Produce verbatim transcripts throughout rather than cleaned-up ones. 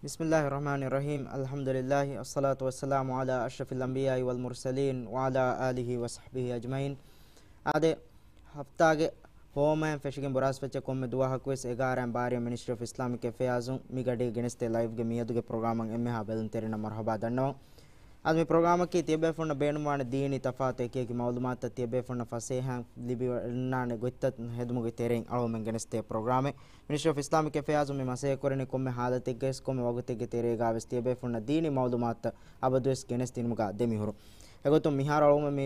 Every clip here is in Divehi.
بسم الله الرحمن الرحيم. الحمد لله، الصلاة والسلام على أشرف الأنبياء والمرسلين وعلى آله وصحبه أجمعين. އާދެ، ހަފްތާގެ ހޯމައިން ފެށިގެން ބުރާސްފެއްޗެއް ކޮންމެ ދުވަހަކުވެސް އެގާރައިން ބާރިޔަ މިނިސްޓްރީ އޮފް އިސްލާމިކް އެފެއާޒުން މި ގަޑީ ގެނެސްދޭ ލައިވްގެ މިއަދުގެ ޕްރޮގްރާމަށް އެންމެހާ ބެލުންތެރިންނަށް މަރުޙަބާ ދަންނަވަން. އަދި މި ޕްރޮގްރާމަކީ ތިޔަބޭފުޅުންނަށް ބޭނުންވާނެ ދީނީ ތަފާތު އެކިއެކި މައުލޫމާތުތައް ތިޔަބޭފުޅުންނަށް ފަސޭހައިން ލިބިވަންނާނެ ގޮތްތައް ހެދުމުގެ ތެރެއިން އަޅުގަނޑުމެން ގެނެސްދޭ ޕްރޮގްރާމެއް. މިނިސްޓްރީ އޮފް އިސްލާމިކް އެފެއާޒުން މި މަސައްކަތް ކުރަނީ ކޮންމެ ހާލަތެއްގަވެސް ކޮންމެ ވަގުތެއްގެ ތެރޭގަވެސް ތިޔަބޭފުޅުންނަށް ދީނީ މައުލޫމާތުތައް އަބަދުވެސް ގެނެސްދިނުމުގަ ދެމިހުރު. އެގޮތުން މިހާރު އަޅުގަނޑުމެން މި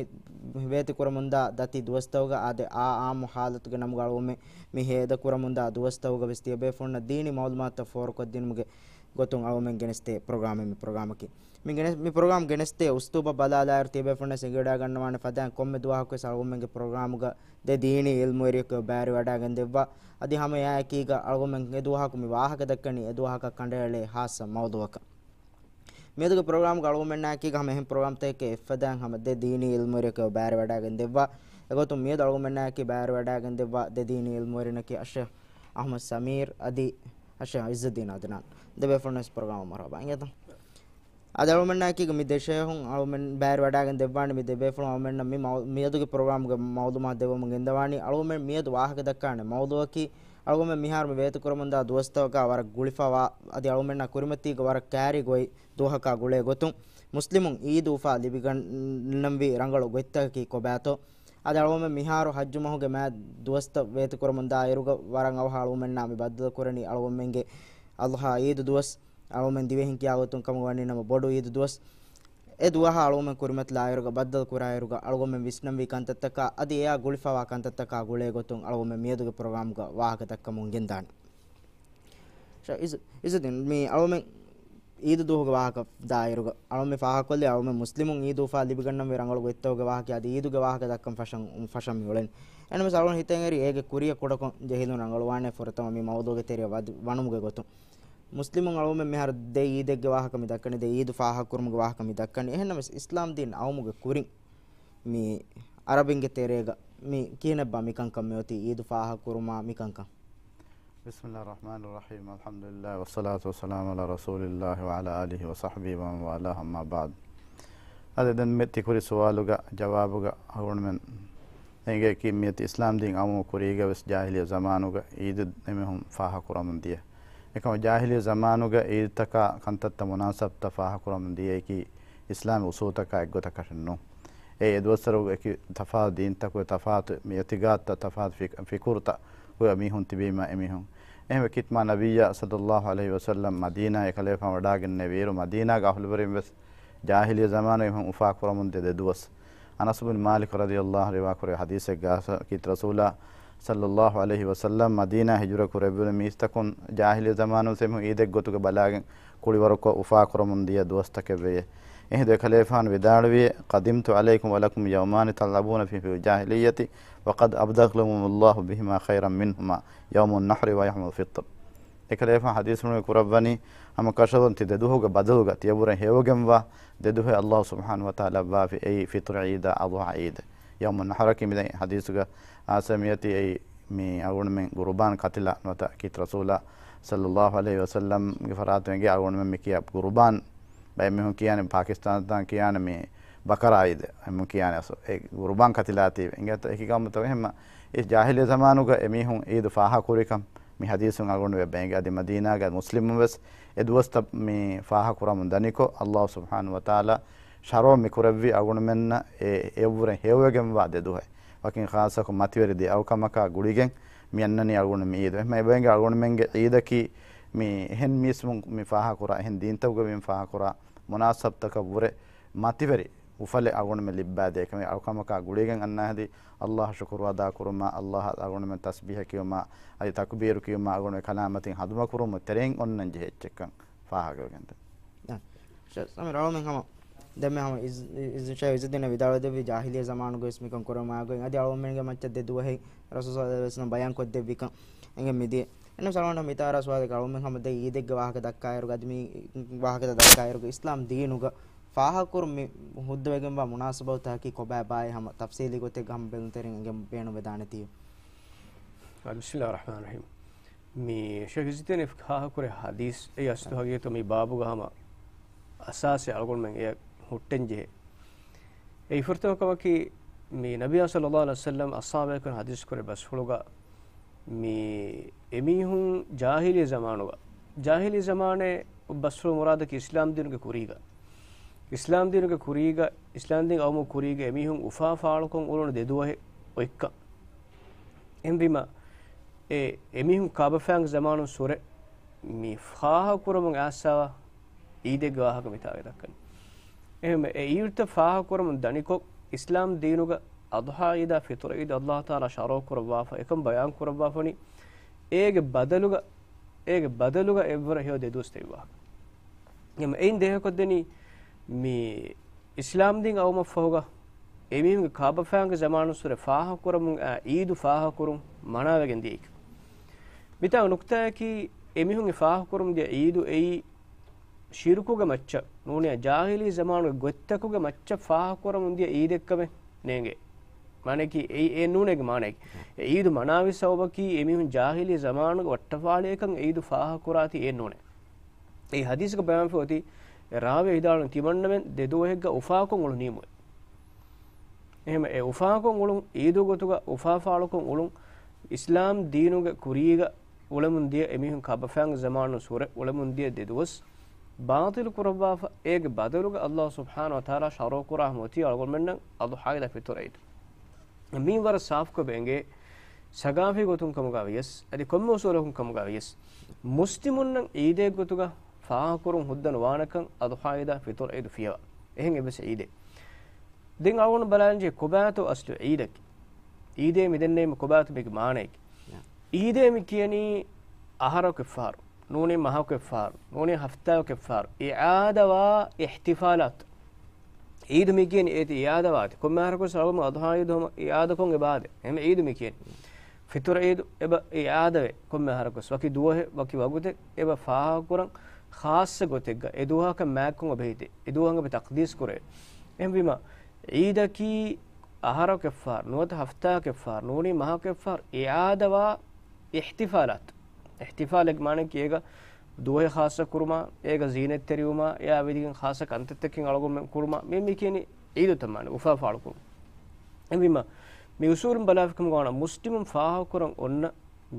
ވޭތުކުރަމުންދާ ދަތި ދުވަސްތަކުގަ އާދެ، އާ އާއްމު ހާލަތުގެ ނަމުގަ އަޅުގަނޑުމެން މި ހޭދަކުރަމުންދާ ދުވަސްތަކުގަވެސް ތިޔަބޭފުޅުންނަށް ދީނީ މައުލޫމާތުތައް ފޯރުކޮށްދިނުމުގެ ގޮތުން އަޅުގަނޑުމެން ގެނެސްދޭ ޕްރޮގްރާމެއް މި ޕްރޮގްރާމަކީ. މި ގެނެސް، މި ޕްރޮގްރާމް ގެނެސްދޭ އުސްލޫބަށް ބަލާލާއިރު ތިޔަބޭފުޅުންނަށް އެނގިވަޑައިގަންނަވާނެ ފަދައިން ކޮންމެ ދުވަހަކުވެސް އަޅުގަނޑުމެންގެ ޕްރޮގްރާމުގަ ދެ ދީނީ އިލްމުވެރިޔަކު ބައިވެރިވަޑައިގެންދެއްވާ. އަދި ހަމަ އެއާއެކީގަ އަޅުގަނޑުމެން އެ ދުވަހަކު މި ވާހަކަ ދައްކަނީ އެ ދުވަހަކަށް ކަނޑައެޅޭ ހާއްސަ މައުޟޫއަކަށް. މިއަދުގެ ޕްރޮގްރާމްގަ އަޅުގަނޑުމެންނާއެކީގަ ހަމަ އެހެން ޕްރޮގްރާމްތަކެއް އެއްފަދައިން ހަމަ ދެ ދީނީ އިލްމުވެރިޔަކު ބައިވެރިވަޑައިގެންދެއްވާ. އެގޮތުން މިއަދު އަޅުގަނޑުމެންނާއެކީ ބައިވެރިވަޑައިގެންދެއްވާ ދެ ދީނީ އިލްމުވެރިންނަކީ އައްޝޭޚް އަޙްމަދު ސަމީރު އަދި އައްޝޭޚް ޢިއްޒުއްދީން ޢަދްނާން. ދެބޭފުޅުންވެސް ޕްރޮގްރާމަށް މަރުޙަބާ އިނގޭތަ؟ އަދި އަޅުގަނޑުމެންނާއެކީގަ މި ދެ ޝޭޚުން އަޅުގަނޑުމެން ބައިވެރިވަޑައިގެން ދެއްވާނީ މި ދެބޭފުޅުން އަޅުގަނޑުމެންނަށް މި މައު-، މިއަދުގެ ޕްރޮގްރާމްގެ މައުލޫމާތު ދެއްވަމުން ގެންދަވާނީ. އަޅުގަނޑުމެން މިއަދު ވާހަކަ ދައްކާނެ މައުޟޫއަކީ އަޅުގަނޑުމެން މިހާރު މި ވޭތުކުރަމުންދާ ދުވަސްތަކުގަ ވަރަށް ގުޅިފަވާ އަދި އަޅުގަނޑުމެންނާ ކުރިމަތީގަ ވަރަށް ކައިރި ގޮތް ދުވަހަކާ ގުޅޭ ގޮތުން މުސްލިމުން ޢީދު އުފާ ލިބިގަންނަންވީ ރަނގަޅު ގޮތްތަކަކީ ކޮބާތޯ؟ އަދި އަޅުގަނޑުމެން މިހާރު ޙައްޖު މަހުގެ މާތް ދުވަސްތައް ވޭތުކުރަމުން ދާއިރުގަ ވަރަށް އަވަހަށް އަޅުގަނޑުމެންނާ މި ބައްދަލުކުރަނީ އަޅުގަނޑުމެންގެ އަޟްޙާ ޢީދު ދުވަސް. އަޅުގަނޑުމެން ދިވެހިން ކިޔާ ގޮތުން ކަމުގަ ވަނީ ނަމަ ބޮޑު ޢީދު ދުވަސް. އެ ދުވަހަށް އަޅުގަނޑުމެން ކުރިމަތިލާއިރުގަ ބައްދަލު ކުރާއިރުގަ އަޅުގަނޑުމެން ވިސްނަންވީ ކަންތައްތަކާ އަދި އެއާ ގުޅިފަވާ ކަންތައްތަކާ ގުޅޭ ގޮތުން އަޅުގަނޑުމެން މިއަދުގެ ޕްރޮގްރާމްގަ ވާހަކަ ދައްކަމުން ގެންދާނެ. ޝަ-، އިޒު-، އިޒުދީން، މި އަޅުމެން ޢީދު ދުވަހުގެ ވާހަކަ ދާއިރުގަ އަޅުމެން ފާހަގަކޮށްލި އަޅުމެން މުސްލިމުން ޢީދު އުފާ ލިބިގަންނަންވީ ރަނގަޅު ގޮތްތަކުގެ ވާހަކަ އަދި ޢީދުގެ ވާހަކަ ދައްކަން ފަށަން، ފަށަން މި އުޅެނީ. އެހެންނަމަވެސް އަޅުގަނޑު ހިތަށް އެރި އޭގެ ކުރިއަށް ކުޑަކޮށް ޖެހިލުން ރަނގަޅުވާނެ ފުރަތަމަ މި މައުޟޫގެ ތެރެއަށް ވަދު-، ވަނުމުގެ ގޮތުން. މުސްލިމުން އަޅުމެން މިހާރު ދެ ޢީދެއްގެ ވާހަކަ މި ދައްކަނީ، ދެ ޢީދު ފާހަގަކުރުމުގެ ވާހަކަ މި ދައްކަނީ. އެހެންނަމަވެސް އިސްލާމް ދީން އައުމުގެ ކުރިން މި ޢަރަބިންގެ ތެރޭގަ މި ކިހިނެއްބާ މިކަންކަން މިއޮތީ ޢީދު ފާހަގަކުރުމާ މިކަންކަން؟ بسم الله الرحمن الرحيم. الحمد لله والصلاة والسلام على رسول الله وعلى آله وصحبه ومن والاه، أما بعد. އަދި ދެން މި ތިކުރި ސުވާލުގަ ޖަވާބުގަ އަޅުގަނޑުމެން އެނގޭކީ މިއޮތީ އިސްލާމް ދީން އައުމުގެ ކުރީގަ ވެސް ޖާހިލިއްޔަ ޒަމާނުގަ ޢީދު އެމީހުން ފާހަގަކުރަމުން ދިޔަ. އެކަމަކު ޖާހިލިއްޔަ ޒަމާނުގަ ޢީދުތަކާ ކަންތައްތައް މުނާސަބަތުތައް ފާހަގަކުރަމުން ދިޔައީކީ އިސްލާމީ އުސޫލުތަކާ އެއްގޮތަކަށެއް ނޫން. އެ އެދުވަސްވަރު އެކި ތަފާތު ދީންތަކުގެ ތަފާތު މި އިޢުތިޤާދުތައް، ތަފާތު ފި-، ފިކުރުތައް ހުރި މީހުން ތިބީމަ އެމީހުން. އެހެންވެ ކިތްމާ ނަބިއްޔާ ޞައްލައްލާހު ޢަލައިހި ވަސައްލަމް މަދީނާއަށް އެކަލޭފާނު ވަޑާގެންނެވިއިރު މަދީނާގެ އަހުލުވެރިން ވެސް ޖާހިލިއްޔަ ޒަމާނު އެމީހުން އުފާކުރަމުން ދިޔަ ދެ ދުވަސް. އަނަސް ބިން މާލިކު ރަޟިޔައްލާހު ރިވާކުރެއްވި ޙަދީޘެއްގަ ކީރިތި ރަސޫލާ ޞައްލައްލާހު ޢަލައިހި ވަސައްލަމް މަދީނާ ހިޖުރަ ކުރެއްވި މީސްތަކުން ޖާހިލިއްޔަ ޒަމާނު އެމީހުން ޢީދެއްގޮތުގަ ބަލާގެން ކުޅިވަރުކޮށް އުފާކުރަމުން ދިޔަ ދުވަސްތަކެއް ވެޔޭ. އެހިނދު އެކަލޭފާނު ވިދާޅުވިއޭ، قدمت عليكم ولكم يومان تلعبون فيهما في الجاهلية وقد أبدلكم الله بهما خيرا منهما، يوم النحر ويوم الفطر. އެކަލޭފާނު ޙަދީޘްފުޅުން ކުރައްވަނީ، ހަމަ ކަށަވަރުން ތި ދެ ދުވަހުގެ ބަދަލުގަ ތިޔަބުރެން ހެޔޮވެގެންވާ ދެ ދުވަހެއް ﷲ ސުބްޙާނަހޫ ވަތަޢާލާ އައްވާފި، އެއީ ފިޠުރު ޢީދާ، އަޟްޙާ ޢީދެއް. ޔައުމުއް ނަޙްރަކީ މިދެން ޙަދީޘުގަ އާސަ މިއޮތީ އެއީ މި އަޅުގަނޑުމެން ޤުރުބާން ކަތިލާ ނުވަތަ ކީރިތި ރަސޫލާ ޞައްލައްލާހު ޢަލައިހި ވަސައްލަމްގެ ފަރާތުން އެނގޭ އަޅުގަނޑުމެން މި ކިޔާ ޤުރުބާން. ބައެއް މީހުން ކިޔާނެ ޕާކިސްތާންތަން ކިޔާނެ މި ބަކަރާ ޢީދެއް އެމީހުން ކިޔާނެ. އަސް އެ ޤުރުބާން ކަތިލާތީވެ އިނގޭތަ އެކި ޤައުމުތަކު. އެހެންމަ އެ ޖާހިލިއްޔަ ޒަމާނުގަ އެމީހުން ޢީދު ފާހަގަކުރިކަން މި ޙަދީޘުން އަޅުގަނޑު ބައިނގޭ. އަދި މަދީނާގަ މުސްލިމުން ވެސް އެ ދުވަސްތައް މި ފާހަގަކުރަމުން ދަނިކޮށް، ﷲ ސުބްޙާނަހޫ ވަތަޢާލާ ޝަރުޢަށް މި ކުރެއްވި އަޅުގަނޑުމެންނަށް އެ އެއަށްވުރެ ހެޔޮވެގެންވާ ދެ ދުވަހެއް. ވަކިން ޚާއްޞަކޮށް މަތިވެރި ދެ އަޅުކަމަކާ ގުޅިގެން މި އަންނަނީ އަޅުގަނޑު މި ޢީދު. އެހެންމަ އެބައިނގޭ އަޅުގަނޑުމެންގެ ޢީދަކީ މި އެހެން މީސްމުން މި ފާހަގަކުރާ، އެހެން ދީންތަކުގަ މި ފާހަގަކުރާ މުނާސަބަތަކަށްވުރެ މަތިވެރި އުފަލެއް އަޅުގަނޑުމެން ލިއްބާދޭ ކަމެއް. އަޅުކަމަކާ ގުޅިގެން އަންނާ ހެދި، ﷲ އަށް ޝުކުރު އަދާކުރުމާ، ﷲ އަށް އަޅުގަނޑުމެން ތަސްބީޙަ ކިޔުމާ، އަދި ތަކުބީރު ކިޔުމާ، އަޅުގަނޑުމެން ކަލާމަތިން ހަނދުމަކުރުމުގެ ތެރެއިން އޮންނަން ޖެހޭ އެއްޗެއްކަން ފާހަގަވެގެންދޭ. އާ، ޝޭޚް ސަމީރު އަޅުމެން ހަމަ ދެންމެ ހަމަ އިޒް-، އިޒް-، ޝޭޚް އިޒުއްދީނަށް ވިދާޅުވެދެއްވި ޖާހިލިއްޔަ ޒަމާނުގަވެސް މިކަން ކުރަމާގޮތް އަދި އަޅުމެންގެ މައްޗަށް ދެ ދުވަހެއް ރަސޫލު ޞައްލަﷲު ޢަލައިހި ވަސައްލަމް ބަޔާންކޮށްދެއްވިކަން އެނގެން މިދިޔަ. އެންމެ ސަލާމަތް މިތާރާ ސުވާލެއް އަޅުމެން ހަމަ ދެ ޢީދެއްގެ ވާހަކަ ދައްކާއިރުގަ އަދި މި ވާހަކަތައް ދައްކާއިރުގަ އިސްލާމް ދީނުގަ ފާހަގަކުރުން މި ހުއްދަވެގެންވާ މުނާސަބަތުތަކަކީ ކޮބާބާއޭ ހަމަ ތަފްސީލީ ގޮތެއްގަ ހަމަ ބެލުންތެރިން އެނގެން ބޭނުންވެދާނެތީ. بسم الله الرحمن الرحيم. މި ޝައިޚް ޒިތޭން އެފް ފާހަކުރެ ހަދީސް އެއީ އަސްލު ހަގީގަތު މި ބާބުގަ ހަމަ އަސާސެއް އަޅުގަނޑުމެން އެއަށް ހުއްޓެން ޖެހޭ. އެއީ ފުރަތަމަ ކަމަކީ، މި ނަބިޔާ ޞައްލައްލާހު ޢަލައިހި ވަސައްލަމް އަޞްޙާބަކުން ހަދީސް ކުރެ ބަސްފުޅުގަ މި އެމީހުން ޖާހިލީ ޒަމާނުގަ، ޖާހިލީ ޒަމާނެ ބަސްފުޅު މުރާދަކީ އިސްލާމް ދީނުގެ ކުރީގަ، އިސްލާމް ދީނުގެ ކުރީގަ، އިސްލާމް ދީން އައުމުގެ ކުރީގަ އެމީހުން އުފާ ފާޅުކޮށް އުޅުނު ދެ ދުވަހެއް އޮތްކަން. އެހެންވީމަ، އެ، އެމީހުން ކާބަފައިންގެ ޒަމާނުން ސުރެ މި ފާހަގަކުރަމުން އައިސްފަވާ އީދެއްގެ ވާހަކަ މިތާގަ ދައްކަނީ. އެހެންވެ، އެ އީދުތައް ފާހަގަކުރަމުން ދަނިކޮށް، އިސްލާމް ދީނުގަ އަޟްޙާ ޢީދާ ފިޠުރު ޢީދު އައްލާހު ތަޢާލާ ޝަރުޢު ކުރައްވާފަ، އެކަން ބަޔާން ކުރައްވާފަނީ، އޭގެ ބަދަލުގަ، އޭގެ ބަދަލުގަ އެއްވަރަށް ހެޔޮ ދެ ދުވަސް ދެއްވާ. އެހެން އެއިން ދޭހަކޮށްދެނީ މި އިސްލާމް ދީން އައުމަށްފަހުގަ އެމީހުންގެ ކާބަފައިންގެ ޒަމާނުން ސުރެ ފާހަގަކުރަމުން އައި އީދު ފާހަގަކުރުން މަނާވެގެން ދިޔައީކީ. މިތާ ނުކްތާއަކީ، އެމީހުން އެ ފާހަގަކުރަމުން ދިޔަ އީދު އެއީ ޝިރުކުގެ މައްޗަށް ނޫނީ ޖާހިލީ ޒަމާނުގެ ގޮތްތަކުގެ މައްޗަށް ފާހަގަކުރަމުން ދިޔަ އީދެއްކަމެއް ނޭނގޭ. މާނައަކީ އެއީ އެއެއް ނޫނޭގެ މާނައަކީ. އެ އީދު މަނާވި ސަބަބަކީ އެމީހުން ޖާހިލީ ޒަމާނުގެ ވައްޓަފާޅިއެއްކަން އެ އީދު ފާހަގަކުރާތީ އެއެއް ނޫނޭ. އެ ޙަދީޘްގަ ބަޔާންފަ އޮތީ، ރާވީ ވިދާޅުވި ތިމަންނަމެން ދެ ދުވަހެއްގަ އުފާކޮށް އުޅުނީމުއޭ. އެހެންވެ، އެ އުފާކޮށް އުޅުން، އީދު ގޮތުގަ އުފާ ފާޅުކޮށް އުޅުން، އިސްލާމް ދީނުގެ ކުރީގަ އުޅެމުން ދިޔަ އެމީހުން ކާބަފައިންގެ ޒަމާނުން ސުރެ އުޅެމުން ދިޔަ ދެ ދުވަސް ބާޠިލު ކުރައްވާފަ، އޭގެ ބަދަލުގަ އައްލާހު ސުބްޙާނަހު ވަ ތަޢާލާ ޝަރުޢު ކުރާ ހަމަ އޮތީ އަޅުގަނޑުމެންނަށް އަޟްޙާ ޢީދާ ފިޠުރު ޢީދު. މީ ވަރަށް ސާފުކޮށް އެނގޭ، ސަގާފީ ގޮތުން ކަމުގަ ވިޔަސް، އަދި ކޮންމެ އުސޫލަކުން ކަމުގަ ވިޔަސް، މުސްލިމުންނަށް ޢީދެއްގެ ގޮތުގަ ފާހަގަކުރުން ހުއްދަ ނުވާނެކަން އަޟްޙާ ޢީދާ ފިޠުރު ޢީދު ފިޔަވާ. އެހެން އެއްވެސް ޢީދެއް. ދެން އަޅުގަނޑު ބަލާންޖެހޭ ކޮބާތޯ އަސްލު ޢީދަކީ. ޢީދޭ މި ދެންނެވީމަ ކޮބާތޯ މީގެ މާނައަކީ. ޢީދޭ މި ކިޔަނީ އަހަރަކު އެއްފަހަރު، ނޫނީ މަހަކު އެއްފަހަރު، ނޫނީ ހަފްތާއަކު އެއްފަހަރު އިޢާދަވާ އިޙްތިފާލާތު. ޢީދު މި ކިޔަނީ އޭތި އިޢާދަވާތި. ކޮންމެ އަހަރަކުވެސް އަޅުގަނޑު އަޟްޙާ ޢީދު ހަމަ އިޢާދަކޮށް އެބަ އާދޭ. އެހެން ޢީދު މި ކިޔަނީ. ފިޠުރު ޢީދު އެބަ އިޢާދަވޭ. ކޮންމެ އަހަރަކުވެސް ވަކި ދުވަހެއް، ވަކި ވަގުތެއް އެބަ ފާހަގަކުރަން ޚާއްޞަ ގޮތެއްގަ އެ ދުވަހަކަށް މާތްކޮށް އެބަ ހިތޭ. އެ ދުވަހަށް އެބަ ތަޤްދީސް ކުރޭ. އެހެންވީމަ، ޢީދަކީ އަހަރަކު އެއްފަހަރު، ނުވަތަ ހަފްތާއަކު އެއްފަހަރު، ނޫނީ މަހަކު އެއްފަހަރު އިޢާދަވާ އިޙްތިފާލާތު. އިޙްތިފާލެއްގެ މާނައަކީ އޭގަ ދުވަހެއް ޚާއްޞަ ކުރުމާ، އޭގަ ޒީނަތްތެރިވުމާ، އެއާ ވެދިގެން ޚާއްޞަ ކަންތައްތަކެއް އަޅުގަނޑުމެން ކުރުމާ، މި، މި ކިޔަނީ ޢީދުތައް މާނަ އުފާ ފާޅުކުރުން. އެހެންވީމަ، މި އުސޫލުން ބަލާފިކަމުގަ ވާނަ މުސްލިމުން ފާހަގަކުރަން އޮންނަ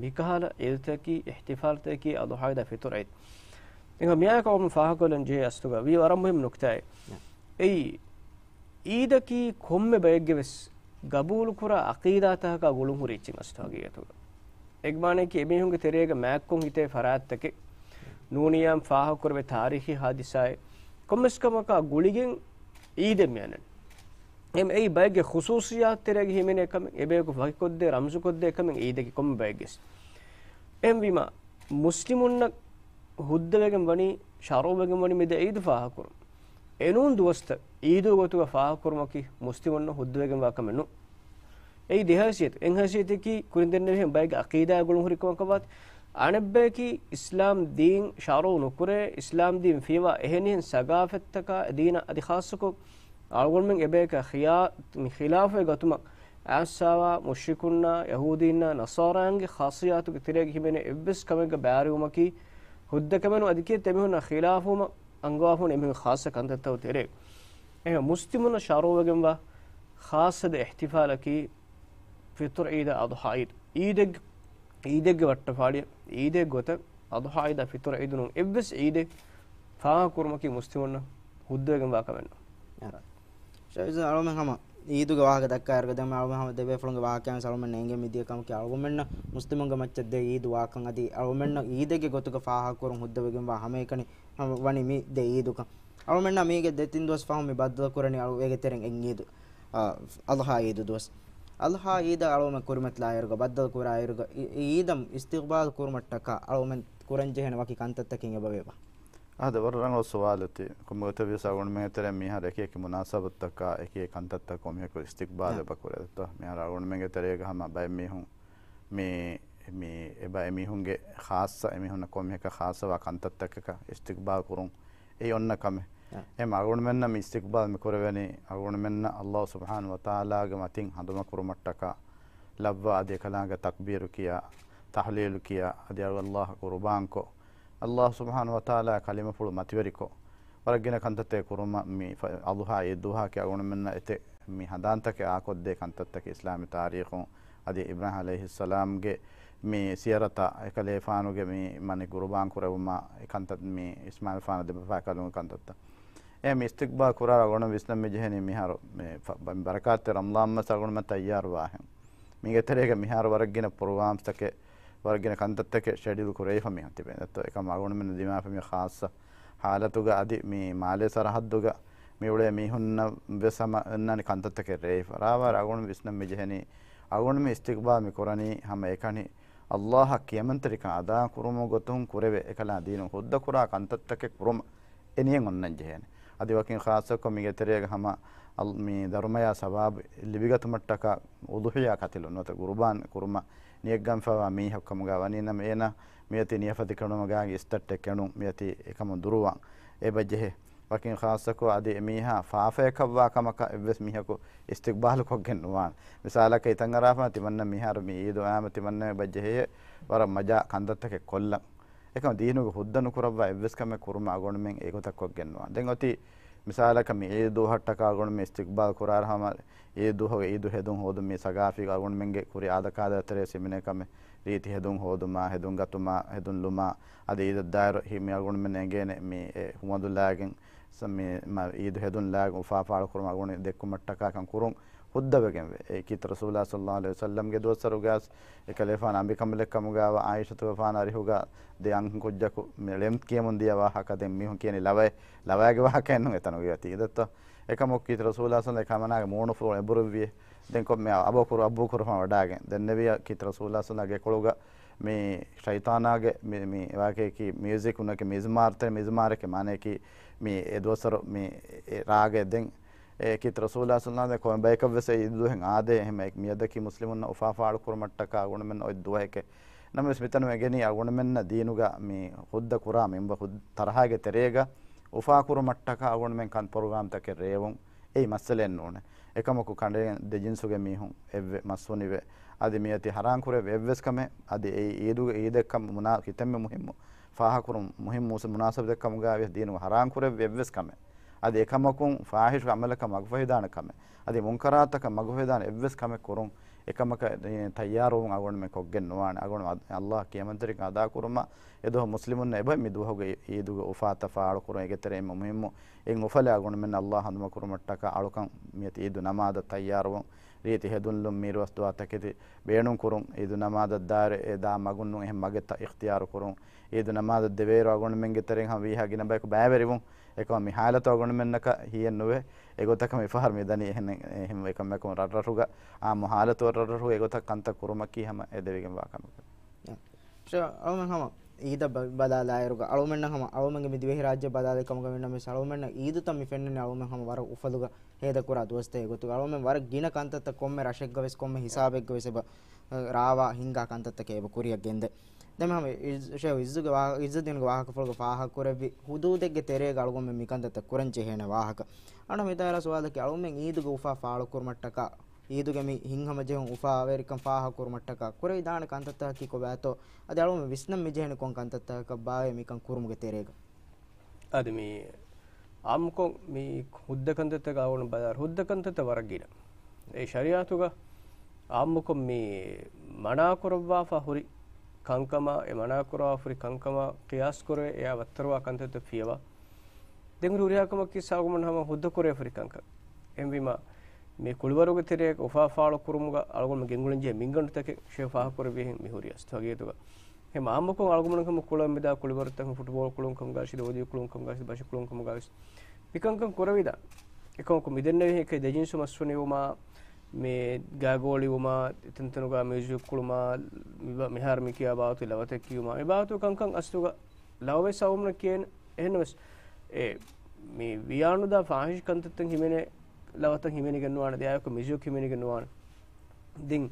މިކަހަލަ ޢީދުތަކީ، އިޙްތިފާލުތަކީ އަޟްޙާ ޢީދާ ފިޠުރު ޢީދު. އެހެން މިއާއެކު އަޅުގަނޑު ފާހަގަކޮށްލަން ޖެހޭ އަސްލުގަ ވީ ވަރަށް މުހިއްމު ނުކްތާއެއް. އެއީ، ޢީދަކީ ކޮންމެ ބައެއްގެ ވެސް ގަބޫލުކުރާ ޢަޤީދާތަކަކާ ގުޅުން ހުރި އެއްޗެއް އަސްލު ޙަޤީޤަތުގަ. އޭގެ މާނައަކީ އެމީހުންގެ ތެރޭގަ މާތްކޮށް ހިތޭ ފަރާތްތަކެއް، ނޫނީ އާންމު ފާހަގަކުރެވޭ ތާރީޚީ ޙާދިސާއެއް، ކޮންމެސް ކަމަކާ ގުޅިގެން ޢީދެއް މި އަންނަނީ. އެހެން އެއީ ބައެއްގެ ޚުޞޫޞިއްޔާތު ތެރޭގަ ހިމެނޭ ކަމެއް، އެބަޔަކު ވަކިކޮށްދޭ، ރަމްޒުކޮށްދޭ ކަމެއް ޢީދަކީ ކޮންމެ ބައެއްގެސް. އެހެންވީމަ، މުސްލިމުންނަށް ހުއްދަވެގެން ވަނީ، ޝަރުޢުވެގެން ވަނީ މި ދެ ޢީދު ފާހަގަކުރުން. އެނޫން ދުވަސްތައް ޢީދު ގޮތުގަ ފާހަގަކުރުމަކީ މުސްލިމުންނަށް ހުއްދަވެގެންވާ ކަމެއް ނޫން. އެއީ ދެ ހައިސިއްޔަތު. އެއް ހައިސިއްޔަތަކީ ކުރިން ދެންނެވިހެން ބައެއްގެ ޢަޤީދާ ގުޅުން ހުރި ކަމަކަށް ވާތީ. އަނެއްބަޔަކީ އިސްލާމް ދީން ޝަރުޢު ނުކުރޭ، އިސްލާމް ދީން ފިޔަވާ އެހެނިހެން ސަގާފަތްތަކާ ދީނަށް އަދި ޚާއްޞަކޮށް އަޅުގަނޑުމެން އެބަޔަކާ ޚިޔާ-، މި ޚިލާފުވެ ގަތުމަށް އައިސްފަވާ މުޝްރިކުންނާ، ޔަހޫދީންނާ، ނަޞާރާއިންގެ ޚާއްޞިއްޔާތުގެ ތެރޭގަ ހިމެނޭ އެއްވެސް ކަމެއްގަ ބައިވެރިވުމަކީ ހުއްދަ ކަމެއް ނޫން. އަދި ކިއެއްތަ އެމީހުންނާ ޚިލާފުވުމަށް އަންގަވާފަ ހުންނަ އެމީހުންގެ ޚާއްޞަ ކަންތައްތަކުގެ ތެރޭ. އެހެން މުސްލިމުންނަށް ޝަރުޢުވެގެންވާ ޚާއްޞަ ދެ އިޙްތިފާލަކީ ފިޠުރު ޢީދާ އަޟްޙާ ޢީދު. ޢީދެއްގެ، ޢީދެއްގެ ވައްޓަފާޅިއެއް، ޢީދެއް ގޮތަށް އަޟްޙާ ޢީދާ ފިޠުރު ޢީދު ނޫން. އެއްވެސް ޢީދެއް ފާހަގަކުރުމަކީ މުސްލިމުންނަށް ހުއްދަވެގެންވާ ކަމެއް ނޫން. ޝައިޒް އަޅުމެން ހަމަ ޢީދުގެ ވާހަކަ ދައްކާއިރުގަ ދެން އަޅުމެން ހަމަ ދެބޭފުޅުންގެ ވާހަކައިން އަޅުމެންނަށް އެނގޭ މިދިޔަ ކަމަކީ އަޅުގަނޑުމެންނަށް މުސްލިމުންގެ މައްޗަށް ދެ ޢީދު ވާކަން އަދި އަޅުގަނޑުމެންނަށް ޢީދެއްގެ ގޮތުގަ ފާހަގަކުރުން ހުއްދަވެގެންވާ ހަމައެކަނި ހަމަ ވަނީ މި ދެ ޢީދުކަން. އަޅުމެންނަށް މީގެ ދެ ތިން ދުވަސް ފަހުން މި ބައްދަލު ކުރަނީ އަޅު އޭގެ ތެރެއިން އެއް ޢީދު، އަ، އަޟްޙާ ޢީދު ދުވަސް. އަޟްޙާ ޢީދަށް އަޅުގަނޑުމެން ކުރިމަތިލާއިރުގަ ބައްދަލު ކުރާއިރުގަ އި-، އި-، ޢީދަށް އިސްތިޤްބާލު ކުރުމަށްޓަކާ އަޅުގަނޑުމެން ކުރަންޖެހޭނެ ވަކި ކަންތައްތަކެއް އެބަވޭބާ؟ އާދެ، ވަރަށް ރަނގަޅު ސުވާލެއް ތީ. ކޮންމެ ގޮތެއްވިޔަސް އަޅުގަނޑުމެންގެ ތެރެއިން މިހާރު އެކި އެކި މުނާސަބަތުތަކާ، އެކި އެކި ކަންތައްތަކަށް އެމީހަކު އިސްތިޤްބާލު ނަ. އެބަ ކުރޭތޯ؟ މިހާރު އަޅުގަނޑުމެންގެ ތެރޭގަ ހަމަ ބައެއް މީހުން މި، މި އެބަ އެމީހުންގެ ޚާއްޞަ، އެމީހުންނަށް ކޮންމެހެކަށް ޚާއްޞަވާ ކަންތައްތަކަކަށް އިސްތިޤްބާލު ކުރުން އެއީ އޮންނަ ކަމެއް. އެ. އެމް އަޅުގަނޑުމެންނަށް މި އިސްތިޤްބާލް މި ކުރެވެނީ، އަޅުގަނޑުމެންނަށް ﷲ ސުބްޙާނަހޫ ވަތަޢާލާގެ މަތިން ހަނދުމަކުރުމަށްޓަކާ ލައްވާ އަދި އެކަލާނގެ ތަކްބީރު ކިޔާ، ތަހްލީލު ކިޔާ، އަދި އަޅު ﷲ ޤުރުބާންކޮށް، ﷲ ސުބްޙާނަހޫ ވަތަޢާލާ ކަލިމަ ފުޅު މަތިވެރިކޮށް، ވަރަށް ގިނަ ކަންތައްތައް ކުރުމަށް މި ފަ-، އަޟުޙާ ޢީދު ދުވަހަކީ އަޅުގަނޑުމެންނަށް އެތެއް މި ހަނދާންތަކެއް އާކޮށްދޭ ކަންތައްތަކެއް އިސްލާމީ ތާރީޚުން. އަދި އިބްރާހީމް ޢަލައިހިއްސަލާމްގެ މި ސިޔަރަތަށް އެކަލޭފާނުގެ މި މަނި ޤުރުބާން ކުރެވުމާ އެ ކަންތައް މި އިސްމާޢީލް ފާނަށް ދެބަފާ ކަލުން ކަންތައްތައް. އެ މި އިސްތިޤްބާލް ކުރާ އަޅުގަނޑު ވިސްނަން މި ޖެހެނީ މިހާރު މި ފަ-، ބަ-، ބަރަކާތްތެރި ރަމަޟާން މަސް އަޅުގަނޑުމެން ތައްޔާރުވާހެން. މީގެ ތެރޭގަ މިހާރު ވަރަށް ގިނަ ޕްރޮގްރާމްސްތަކެއް، ވަރަށް ގިނަ ކަންތައްތަކެއް ޝެޑިއުލް ކުރެވިފަ މިހެން ތިބެ. އެތޯ އެކަމަ އަޅުގަނޑުމެން ދިމާވެފަ މި ޚާއްޞަ ޙާލަތުގަ އަދި މި މާލޭ ސަރަޙައްދުގަ މި އުޅޭ މީހުންނަށް ވެސް ހަމަ އޮންނާނެ ކަންތައްތަކެއް ރޭވިފަ. ރާވާރަށް އަޅުގަނޑު ވިސްނަން މި ޖެހެނީ، އަޅުގަނޑު މި އިސްތިޤްބާލް މި ކުރަނީ ހަމަ އެކަނި ﷲ އަށް ކިޔަމަންތެރިކަން އަދާ ކުރުމުގެ ގޮތުން ކުރެވޭ އެކަލާ ދީނުން ހުއްދަ ކުރާ ކަންތައްތަކެއް ކުރުމަށް އެ ނިޔަތް އޮންނަން ޖެހޭނެ. އަދި ވަކިން ޚާއްޞަކޮށް މީގެ ތެރޭގަ ހަމަ އަލް-، މި ދަރުމަޔާ ސަވާބު ލިބިގަތުމަށްޓަކާ އުޟުޙިޔާ ކަތިލުން ނުވަތަ ޤުރުބާން ކުރުމަށް ނިޔަތްގަންފަވާ މީހަކު ކަމުގަ ވަނީ ނަމަ އޭނާ މިއޮތީ ނިޔަފަތި ކެނޑުމުގަ އިސްތައްޓެއް ކެނޑުން މިއޮތީ އެކަމުން ދުރުވާން އެބަ ޖެހޭ. ވަކިން ޚާއްޞަކޮށް އަދި އެމީހާ ފާފަޔަކަށްވާ ކަމަކަށް އެއްވެސް މީހަކު އިސްތިޤްބާލު ކޮށްގެން ނުވާނެ. މިސާލަކަށް ހިތަށް އަރާފަ ތިމަންނަ މިހާރު މި އީދު އައިމަ ތިމަންނަ އެބަ ޖެހޭ ވަރަށް މަޖާ ކަންތައްތަކެއް ކޮށްލަން. އެކަމަ ދީނުގެ ހުއްދަ ނުކުރައްވާ އެއްވެސް ކަމެއް ކުރުމަށް އަޅުގަނޑުމެން އެގޮތަށް ކޮށްގެން ނުވާނެ. ދެން އޮތީ މިސާލަކަށް މި އީދު ދުވަހަށްޓަކާ އަޅުގަނޑުމެން އިސްތިޤްބާލް ކުރާއިރު ހަމަ އީދު ދުވަހުގެ އީދު ހެދުން ހޯދުން މި ސަގާފީގަ އަޅުގަނޑުމެންގެ ކުރި އާދަކާދަ ތެރޭ ސިމިނޭ ކަމެއް ރީތި ހެދުން ހޯދުމާ، ހެދުން ގަތުމާ، ހެދުން ލުމާ، އަދި އީދަށްދާއިރު ހި-، މި އަޅުގަނޑުމެން އެނގޭނެ މި އެ ހުވަނދު ލާގެން ސަ-، މި މަ-، އީދު ހެދުން ލާގެން އުފާ ފާޅުކުރުމަށް އަޅުގަނޑު ދެއްކުމަށްޓަކާ ކަން ކުރުން ހުއްދަވެގެންވޭ. އެ ކީރިތި ރަސޫލާ ޞައްލައްލާހު ޢަލައިހި ވަސައްލަމްގެ ދުވަސްވަރުގަސް އެކަލޭފާނު އަނބިކަނބަލެއް ކަމުގައިވާ ޢާއިޝަތުގެފާނު އަރިހުގަ ދެ އަންހެން ކުއްޖަކު މި ޅެން ކިޔަމުން ދިޔަ ވާހަކަ ދެން މީހުން ކިޔަނީ ލަވައެއް، ލަވައިގެ ވާހަކައެއް ނޫން އެތަނުގައި ތީ ދައްތޯ. އެކަމަކު ކީރިތި ރަސޫލާ ޞައްލައްލާހު ޢަލައިހި ވަސައްލަމް އެކަމަނާގެ މޫނުފުޅު އެނބުރިއްވި. ދެން ކޮންމެ އަބޯކުރު އަބޫކުރު ފަން ވަޑާގެން. ދެންނެވިޔަ ކީރިތި ރަސޫލާ ޞައްލައްލާހު ޢަލައިހި ވަސައްލަމް ގެކޮޅުގަ މި ޝައިޠާނާގެ މި، މި ވާހަކައަކީ މިއުޒިކް ނޫނެކޭ މިޒްމާރުތައް، މިޒްމާރެކޭ މާނައަކީ މި އެ ދުވަސްވަރު މި އެ ރާގެއް ދެން އެ ކީރިތި ރަސޫލާ ޞައްލައްލާހު ޢަލައިހި ވަސައްލަމް ކޮންމެ ބަޔަކަށްވެސް އެ އީދު ދުވަހެއް އާދޭ، އެހެން މިއަދަކީ މުސްލިމުންނަށް އުފާ ފާޅުކުރުމަށްޓަކާ އަޅުގަނޑުމެންނަށް އޮތް ދުވަހެކޭ. ނަމަވެސް މިތަނު އެނގެނީ އަޅުގަނޑުމެންނަށް ދީނުގަ މި ހުއްދަ ކުރާ މިންވަ ހުއް-، ތަރަހާގެ ތެރޭގަ އުފާކުރުމަށްޓަކާ އަޅުގަނޑުމެން ކަން ޕްރޮގްރާމްތަކެއް ރޭވުން އެއީ މައްސަލައެއް ނޫނޭ. އެކަމަކު ކަނޑައެޅި ދެ ޖިންސުގެ މީހުން އެއްވެ މަސްވުނިވެ. އަދި މިއޮތީ ހަރާން ކުރެއްވި އެއްވެސް ކަމެއް، އަދި އެއީ އީދުގެ އީދެއްކަމަށް މުނާ-، ކިތަންމެ މުހިއްމު ފާހަގަކުރުން މުހިއްމު މުނާސަބަތެއް ކަމުގައި ވެސް ދީނުގަ ހަރާން ކުރެއްވި އެއްވެސް ކަމެއް. އަދި އެކަމަކުން ފާޙިޝް ޢަމަލަކަށް މަގުފަހިދާނެ ކަމެއް. އަދި މުންކަރާތަކަށް މަގުފަހިދާނެ އެއްވެސް ކަމެއް ކުރުން އެކަމަކަށް ތައްޔާރުވުން އަޅުގަނޑުމެން ކޮށްގެން ނުވާނެ. އަޅުގަނޑު ﷲ އަށް ކިޔަމަންތެރިކަން އަދާކުރުމަށް އެދުވަހު މުސްލިމުންނަށް އެބަ މި ދުވަހުގެ އީދުގެ އުފާތައް ފާޅުކުރުން އޭގެ ތެރެއިން މުހިއްމު އެއް އުފަލެއް އަޅުގަނޑުމެން ﷲ އަށް ހަނދުމަކުރުމަށްޓަކާ އަޅުކަން މިއޮތީ އީދު ނަމާދަށް ތައްޔާރުވުން، ރީތި ހެދުން ލުން މީރުވަސް ދުވާތަކެތި ބޭނުންކުރުން، އީދު ނަމާދަށް ދާއިރު އެ ދާ މަގުން ނޫން އެހެން މަގެއް ތަ-، އިޚްތިޔާރު ކުރުން، އީދު ނަމާދަށް ދެވޭއިރު އަޅުގަނޑުމެންގެ ތެރެއިން ހަމަ ވީހާ ގިނަ ބަޔަކު ބައިވެރިވުން. އެކަމަ މި ޙާލަތު އަޅުގަނޑުމެންނަކަށް ހިޔެއް ނުވޭ. އެގޮތަކަށް މި ފަހަރު މި ދަނީ އެހެން، އެހެން އެކަމަކު ރަށްރަށުގަ އާއްމު ޙާލަތު ރަށްރަށުގަ އެގޮތަށް ކަންތައް ކުރުމަކީ ހަމަ އެދެވިގެންވާ ކަމެއް. ޝަ-، އަޅުމެން ހަމަ އީދަށް ބަ-، ބަލާލާއިރުގަ، އަޅުމެންނަށް ހަމަ އަޅުމެންގެ މި ދިވެހިރާއްޖެ ބަލާލި ކަމުގަ ވިންނަމަވެސް، އަޅުމެންނަށް އީދުތައް މި ފެންނަނީ އަޅުމެން ހަމަ ވަރަށް އުފަލުގަ ހޭދަކުރާ ދުވަސްތައް އެގޮތުގަ. އަޅުމެން ވަރަށް ގިނަ ކަންތައްތައް ކޮންމެ ރަށެއްގަވެސް ކޮންމެ ހިސާބެއްގަވެސް އެބަ، ރާވާ ހިންގާ ކަންތައްތަކެއް އެބަ ކުރިއަށް ގެންދޭ. ދެން ހަމަ އިޒް-، ޝޭހު އިއްޒުގެ ވާހަ-، އިއްޒުއްދީންގެ ވާހަކަފުޅުގަ ފާހަގަކުރެއްވި ހުދޫދެއްގެ ތެރޭގަ އަޅުގަނޑުމެން މިކަންތައްތައް ކުރަން ޖެހޭނެ ވާހަކަ. އަންނަ މިތާރާ ސުވާލަކީ، އަޅުމެން އީދުގެ އުފާ ފާޅުކުރުމަށްޓަކާ، އީދުގެ މި ހިތްހަމަޖެހުން އުފާވެރިކަން ފާހަގަކުރުމަށްޓަކާ ކުރެވިދާނެ ކަންތައްތަކަކީ ކޮބާތޯ؟ އަދި އަޅުމެން ވިސްނަން މިޖެހެނީ ކޮން ކަންތައްތަކަކަށްބާވޭ މިކަން ކުރުމުގެ ތެރޭގަ؟ އަދި މި އާއްމުކޮށް މި ހުއްދަ ކަންތައްތަކަށް އަޅުގަނޑު ބަލާއިރު، ހުއްދަ ކަންތައްތައް ވަރަށް ގިނަ. އެ ޝަރީޢަތުގަ އާއްމުކޮށް މި މަނާކުރައްވާފަ ހުރި ކަންކަމާ، އެ މަނާކުރައްވާފަ ހުރި ކަންކަމާ ޤިޔާސްކުރެވޭ އެއާ ވައްތަރުވާ ކަންތައްތައް ފިޔަވާ. ދެން ހުރި ހުރިހާ ކަމަކީ ސައުގުމަން ހަމަ ހުއްދަ ކުރެވޭ ހުރި ކަންކަން. އެހެންވީމަ، މި ކުޅިވަރުގެ ތެރޭގަ އުފާ ފާޅު ކުރުމުގަ އަޅުގަނޑު ގެންގުޅެން ޖެހޭ މިންގަނޑުތަކެއް ޝޭހު ފާހަގަކުރެއްވިހެން މި ހުރި އަސްތު ހަގީގަތުގަ. އެހެން އާއްމުކޮށް އަޅުގަނޑުމެން ހަމަ ކުޅަން މިދާ ކުޅިވަރުތަކުން ފުޓްބޯޅަ ކުޅުން ކަމުގައި ވޮލީ ކުޅުން ކަމުގައި ވެސް ބަށި ކުޅުން ކަމުގައި ވެސް މިކަންކަން ކުރެވިދާނެ. އެކަމަކު މިދެންނެވިހެން އެކި ދެ ޖިންސު މަސްވުނިވުމާ، މި ގާގޯޅިވުމާ، އެތަންތަނުގަ މިއުޒިކް ކުޅުމާ، މި-، މިހާރު މި ކިޔާ ބާވަތު ލަވަތައް ކިޔުމާ، މި ބާވަތު ކަންކަން އަސްލުގަ ލަވަވެސް އަޅުގަނޑުމެން ކިޔޭނެ. އެހެންނަމަވެސް، އެ، މި ވިޔާނުދާ ފާހިޝް ކަންތައްތައް ހިމެނޭ، ލަވަތައް ހިމެނިގެން ނުވާނެ، ދެއާއެކު މިއުޒިކް ހިމެނިގެން ނުވާނެ. ދެން،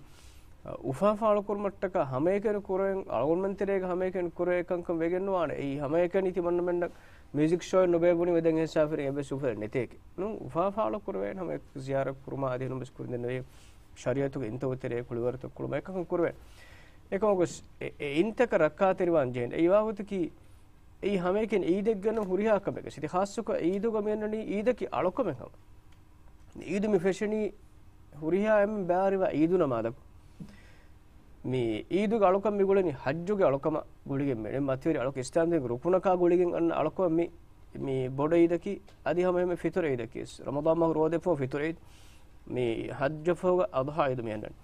އަ، އުފާ ފާޅުކުރުމަށްޓަކާ ހަމައެކަނި ކުރެވެން، އަޅުގަނޑުމެން ތެރޭގަ ހަމައެކަނި ކުރެވޭ ކަންކަން ވެގެން ނުވާނެ. އެއީ ހަމައެކަނި ތިމަންނަމެންނަށް މިއުޒިކް ޝޯއެއް ނުބޭއްވުނީ ވެދެން ހިސާބު އެއްވެސް އުފަލެއް ނެތޭކެ. ނޫން، އުފާ ފާޅު ކުރެވޭނެ ހަމަ އެކަކު ޒިޔާރަތް ކުރުމާ އަދި ނުބެސް ކުރިން ދެންނެވި ޝަރީޢަތުގެ އިންތަވަ ތެރޭ ކުޅިވަރުތައް ކުޅުމާ އެކަކަށް ކުރެވޭނެ. އެކަމަކު އެ، އެ އިންތަކަށް ރައްކާތެރިވާން ޖެހޭނެ. އެއީ ވާގޮތަކީ، އެއީ ހަމައެކަނި އީދެއްގަންނަ ހުރިހާ ކަމެއް. ސިދި ޚާއްޞަކޮށް އީދުގަ މިއަންނަނީ އީދަކީ އަޅުކަމެއް ހަމަ. އީދު މި ފެށެނީ ހުރިހާ އެންމެން ބައިވެރިވާ އީދު ނަމާދަކު. މި އީދުގެ އަޅުކަން މި ގުޅެނީ ޙައްޖުގެ އަޅުކަމަށް ގުޅިގެން މި މަތިވެރި އަޅުކަން އިސްލާމްދީންގެ ރުކުނަކާ ގުޅިގެން އަންނަ އަޅުކަމަށް މި، މި ބޮޑު އީދަކީ އަދި ހަމަ އެހެން ފިތުރު އީދަކީ ވެސް. ރަމަޟާން މަހު ރޯދަ ފޮހު ފިތުރު އީދު. މި ޙައްޖަށް ފަހުގަ އަޟްޙާ އީދު މި އަންނަނީ.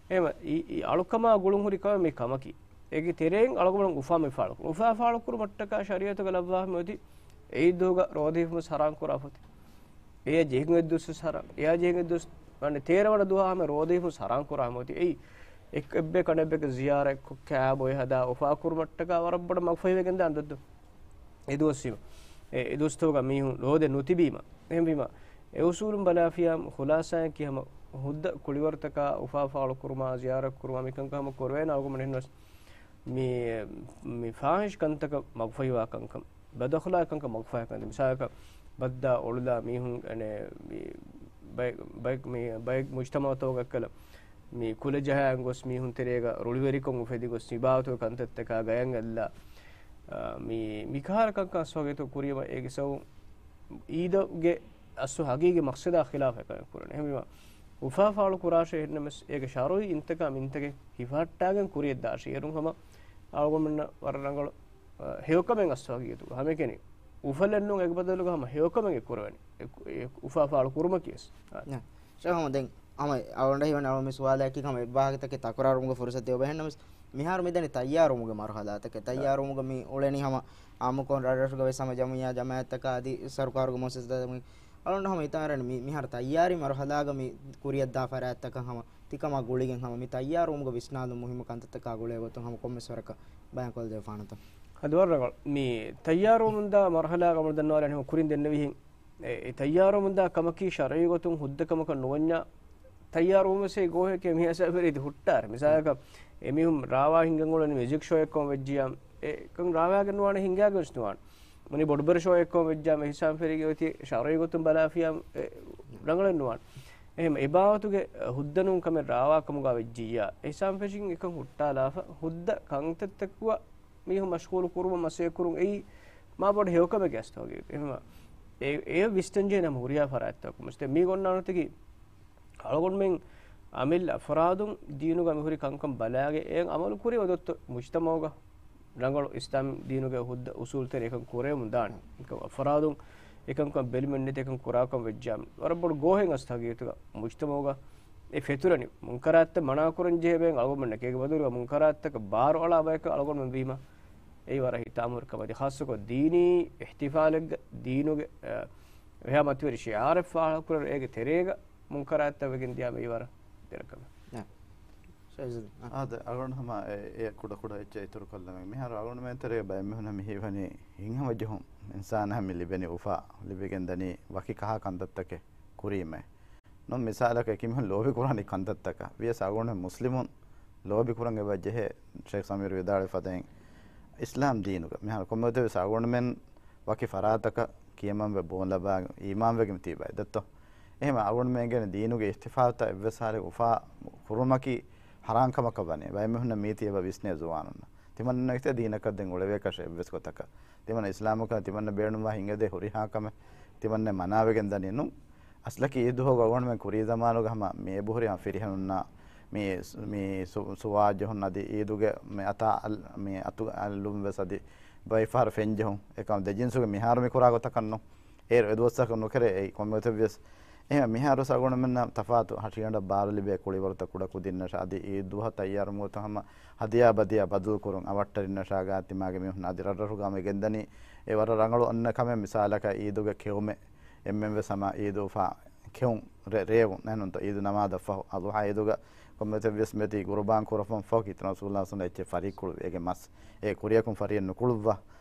އެހެން އީ، އީ އަޅުކަމާ ގުޅުން ހުރި ކަމެއް މި ކަމަކީ. އޭގެ ތެރެއިން އަޅުގަނޑު އުފާ މި ފާޅުކުރުން. އުފާ ފާޅުކުރުމަށްޓަކާ ޝަރީޢަތުގަ ލައްވާފަ މިއޮތީ އީދުގަ ރޯދަ ހިފުމަސް ޙަރާމް ކުރާ ފޮތެއް. އެޔަށް ޖެހިގެން އޮތް ދުވަސް ވެސް ޙަރާމް. އެޔަށް ޖެހިގެން އޮތް ދުވަސް، މާނަ ތޭރަ ވަނަ ދުވަހާ ހަމަ ރޯދަ ހިފުމަސް ޙަރާމް ކުރާ ހަމަ އޮތީ. އެއީ އެއް، އެއްބަޔަކު އަނެއްބަޔަކަށް ޒިޔާރަތްކޮށް ކާބޮއެ ހަދާ އުފާ ކުރުމަށްޓަކާ ވަރަށް ބޮޑަށް މަގުފަހިވެގެން ދާން ދޮއްދު. އެ ދުވަސްވީމަ. އެ، އެ ދުވަސްތަކުގަ މީހުން ރޯދަ ނުތިބީމަ. އެހެންވީމަ، އެ އުސޫލުން ބަލާފިޔާ ޚުލާޞާއަކީ ހަމަ ހުއްދަ ކުޅިވަރުތަކާ އުފާ ފާޅުކުރުމާ، ޒިޔާރަތްކުރުމާ މިކަންކަން ހަމަ ކުރެވޭނެ އަޅުގަނޑުމެން ނަސް. މި، މި ފާޙިޝް ކަންތަކަށް މަގުފަހިވާ ކަންކަން، ބަދުއަޚްލާޤީ ކަންކަން މަގުފަހިވާ ކަން. މިސާލަކަށް ބައްދާ އޮޅުލާ މީހުން، އަނެ، މި ބައެއް، ބައެއް، މި ބައެއް މުޖްތަމަޢުތަކުގަ ކަލަ މި ކުލަ ޖަހާ ގޮސް މީހުން ތެރޭގަ ރުޅިވެރިކޮށް އުފެދި ގޮސް މި ބާވަތުގެ ކަންތައްތަކާ ގަޔަން އައްލާ، އާ، މި، މި ކަހަލަ ކަންކަން އަސްލު ހަގީގަތު ކުރީމަ އޭގެ ސަބަބުން އީދުގެ އަސްލު ހަގީގީ މަޤްޞަދާ ޚިލާފަށް ކަމެއް ކުރަނީ. އެހެންވީމަ، އުފާ ފާޅު ކުރާށޭ އެހެންނަމަވެސް އޭގެ ޝަރުޢީ އިންތަކާ މިންތަކެއް ހިފަހައްޓާގެން ކުރިޔަށް ދާށޭ. އޭރުން ހަމަ އަޅުގަނޑުމެންނަށް ވަރަށް ރަނގަޅު، އަ، ހެޔޮކަމެއް އަސްލު ހަގީގަތުގަ. ހަމައެކަނި އުފަލެއް ނޫން، އޭގެ ބަދަލުގަ ހަމަ ހެޔޮކަމެއް އެ ކުރެވެނީ. އެ، އެ އުފާ ފާޅު ކުރުމަކީ ވެސް. އާ. ޝޭޚް ހަމަ ދެން ހަމަ އަޅުގަނޑަށް ހީވަނީ އަޅުގަނޑު މި ސުވާލަކީ ހަމަ އެއްވާހަކަތަކެއް ތަކުރާރުވުމުގެ ފުރުޞަތެއް އޮވޭ. އެހެންނަމަވެސް މިހާރު މިދަނީ ތައްޔާރުވުމުގެ މަރުޙަލާތަކެއް. ތައްޔާރުވުމުގަ މި އުޅެނީ ހަމަ އާއްމުކޮށް ރަށްރަށުގަ ވެސް ހަމަ ޖަމްޢިއްޔާ ޖަމާޢަތްތަކާ އަދި ސަރުކާރުގެ މުއައްސަސާތަކުން. އަޅުގަނޑު ހަމަ ހިތަށް އަރަނީ މި، މިހާރު ތައްޔާރީ މަރުޙަލާގަ މި ކުރިޔަށްދާ ފަރާތްތަކަށް ހަމަ ތިކަމާ ގުޅިގެން ހަމަ މި ތައްޔާރުވުމުގަ ވިސްނާލުން މުހިއްމު ކަންތައްތަކާ ގުޅޭ ގޮތުން ހަމަ ކޮންމެސް ވަރަކަށް ބަޔާންކޮށްދެވިފާނަތަ؟ އަދި ވަރަށް ރަނގަޅު. މި ތައްޔާރުވަމުންދާ މަރުޙަލާގަ އަޅުގަނޑު ދަންނަވާލާނީ ހަމަ ކުރިން ދެންނެވިހެން. އެ، އެ ތައްޔާރުވަމުންދާ ކަމަކީ ޝަރުޢީ ގޮތުން ހުއްދަ ކަމަކަށް ނުވަންޏާ، ތައްޔާރުވުމަށޭ ގޯހެކޭ މި ހިސާބު އިދި ހުއްޓާރެ. މިސާލަކަށް، އެމީހުން ރާވާ ހިންގަން އުޅެނީ މިއުޒިކް ޝޯއެއްކަމަށް ވެއްޖިޔާ، އެކަން ރާވާގެން ނުވާނެ، ހިންގާގެން ވެސް ނުވާނެ. މުނި ބޮޑުބަރު ޝޯއެއްކަމަށް ވެއްޖާމަ، އެ ހިސާބުން ފެށިގެން އޮތީ ޝަރުޢީ ގޮތުން ބަލާފިޔާ، އެ، ރަނގަޅެއް ނުވާނެ. އެހެން އެބާވަތުގެ ހުއްދަ ނޫން ކަމެއް ރާވާ ކަމުގަ ވެއްޖިއްޔާ، އެ ހިސާބުން ފެށިގެން އެކަން ހުއްޓާލާފަ، ހުއްދަ ކަންތައްތަކުގަ މީހުން މަޝްޣޫލު ކުރުމަށް މަސައްކަތް ކުރުން އެއީ މާ ބޮޑު ހެޔޮކަމެއް އަސްލު ހަގީގަތު. އެހެންވީމަ، އެ، އެ ވިސްނަންޖެހޭނެ ހުރިހާ ފަރާތްތަކުން. މި ގޮންނާނެތަކީ އަޅުގަނޑުމެން އަމިއްލަ އަފްރާދުން ދީނުގަ މިހުރި ކަންކަން ބަލާގެ އެ އަމަލު ކުރީމަ ދޮއްތޯ މުޖްތަމަޢުގަ ރަނގަޅު އިސްލާމް ދީނުގެ ހުއްދަ އުސޫލުތެރޭ އެކަން ކުރެވެމުން ދާނެ. އެކަމް އަފްރާދުން އެކަންކަން ބެލުމެއް ނެތި އެކަން ކުރާކަން ވެއްޖާ، ވަރަށް ބޮޑު ގޯހެއް އަސްލު ހަގީގަތުގަ މުޖްތަމަޢުގަ އެ ފެތުރަނީ. މުންކަރާތްތައް މަނާ ކުރަން ޖެހޭ ބައެއް އަޅުގަނޑުމެންނަކީ އޭގެ ބަދަލުގަ މުންކަރާތްތަކަށް ބާރު އަޅާ ބަޔަކަށް އަޅުގަނޑުމެން ވީމަ، އެއީ ވަރަށް ހިތާމަހުރި ކަމެއް. އަދި ޚާއްޞަކޮށް ދީނީ އިޙްތިފާލެއްގަ ދީނުގެ، އަ، އެހާ މަތިވެރި ޝިޢާރެއް ފާހަގަކުރަން އޭގެ ތެރޭގަ މުންކަރާތްތައް ވެގެން ދިޔާމަ އެއީ ވަރަށް ދެރަ ކަމެއް. އާ. ޝައިޒުދީން. އާ. އާދެ، އަޅުގަނޑު ހަމަ އެ، އެ ކުޑަ ކުޑަ އެއްޗެއް އިތުރު ކޮށްލަމެ. މިހާރު އަޅުގަނޑުމެން ތެރޭގަ ބައެއް މީހުން ހަމަ ހީވަނީ ހިތްހަމަ ޖެހުން އިންސާނާ ހަމަ ލިބެނީ އުފާ، ލިބިގެން ދަނީ ވަކި ކަހަލަ ކަންތައްތަކެއް ކުރީމޭ. ނޫން މިސާލަކަށް އެކި މީހުން ލޯބި ކުރާނީ ކަންތައްތަކަށް. ވިޔަސް އަޅުގަނޑު މުސްލިމުން ލޯބި ކުރަން އެބަ ޖެހޭ ޝޭޚް ސަމީރު ވިދާޅުވި ފަދައިން އިސްލާމް ދީނުގަ. މިހާރު ކޮންމެވެސް އަޅުގަނޑުމެން ވަކި ފަރާތަކަށް ކިޔަމަންވެ ބޯން ލަބާ އީމާންވެގެން ތިބޭ ދެއްތޯ. އެހެން އަޅުގަނޑުމެން ދީނުގެ އިޙްތިފާލްތައް އެއްވެސް ހާލެއް އުފާ ކުރުމަކީ ޙަރާމް ކަމަކަށް ވަނީ. ބައެއް މީހުންނަށް މީތި އެބަ ވިސްނޭ ޒުވާނުންނަށް. ތިމަންނަ ދީނަކަށް ދެން އުޅެވޭކަށެއް އެއްވެސް ގޮތަކަށް. ތިމަން އިސްލާމަކަށް ތިމަންނަ ބޭނުންވާ ހިނގަދޭ ހުރިހާ ކަމެއް ތިމަންނަ މަނާވެގެން ދަނީ ނޫން. އަސްލަކީ އީދު ހޯގަ އަޅުގަނޑުމެން ކުރީ ޒަމާނުގަ ހަމަ މި އެބަހުރި ހަމަ ފިރިހެނުންނާ މި، މި ސު، ސުވާ ޖެހުން އަދި އީދުގެ މި އަތާ އަލް، މި އަތު އައްލުން ވެސް އަދި ބައިފަހަރު ފެން ޖެހުން. އެކަމް ދެ ޖިންސުގެ މިހާރު މި ކުރާ ގޮތަކަށް ނޫން. އޭރު އެދުވަސްތަކުން ނުކެރޭ އެއީ ކޮންމެތައް ވިޔަސް. އެހެން މިހާރު އަޅުގަނޑުމެންނަށް ތަފާތު ހަށިގަނޑަށް ބާރު ލިބޭ ކުޅިވަރުތައް ކުޑަކުދިންނަށާ އަދި އީދު ދުވަހަށް ތައްޔާރުވުމުގަ ހަމަ ހަދިޔާ ބަދިޔާ ބަދަލު ކުރުން އަވަށްޓެރިންނަށާ ގާތް ތިމާގެ މީހުން އަދި ރަށްރަށުގަ ހަމަ ގެންދަނީ އެ ވަރަށް ރަނގަޅު އޮންނަ ކަމެއް. މިސާލަކަށް އީދުގެ ކެއުމެއް އެންމެން ވެސް ހަމަ އީދު އުފާ ކެއުން ރޭ، ރޭވުން ނެނުންތޯ އީދު ނަމާދަށް ފަހު އަޟުޙާ އީދުގަ ކޮންމެތައް ވިޔަސް މިއޮތީ ގުރުބާން ކުރަފަން ފަހު ކީރިތި ރަސޫލުﷲ ޞައްލަﷲު އެއްޗެއް ފަރީއްކުޅުވި އޭގެ މަސް. އެ ކުރިޔަކުން ފަރިއެއް ނުކުޅުއްވާ.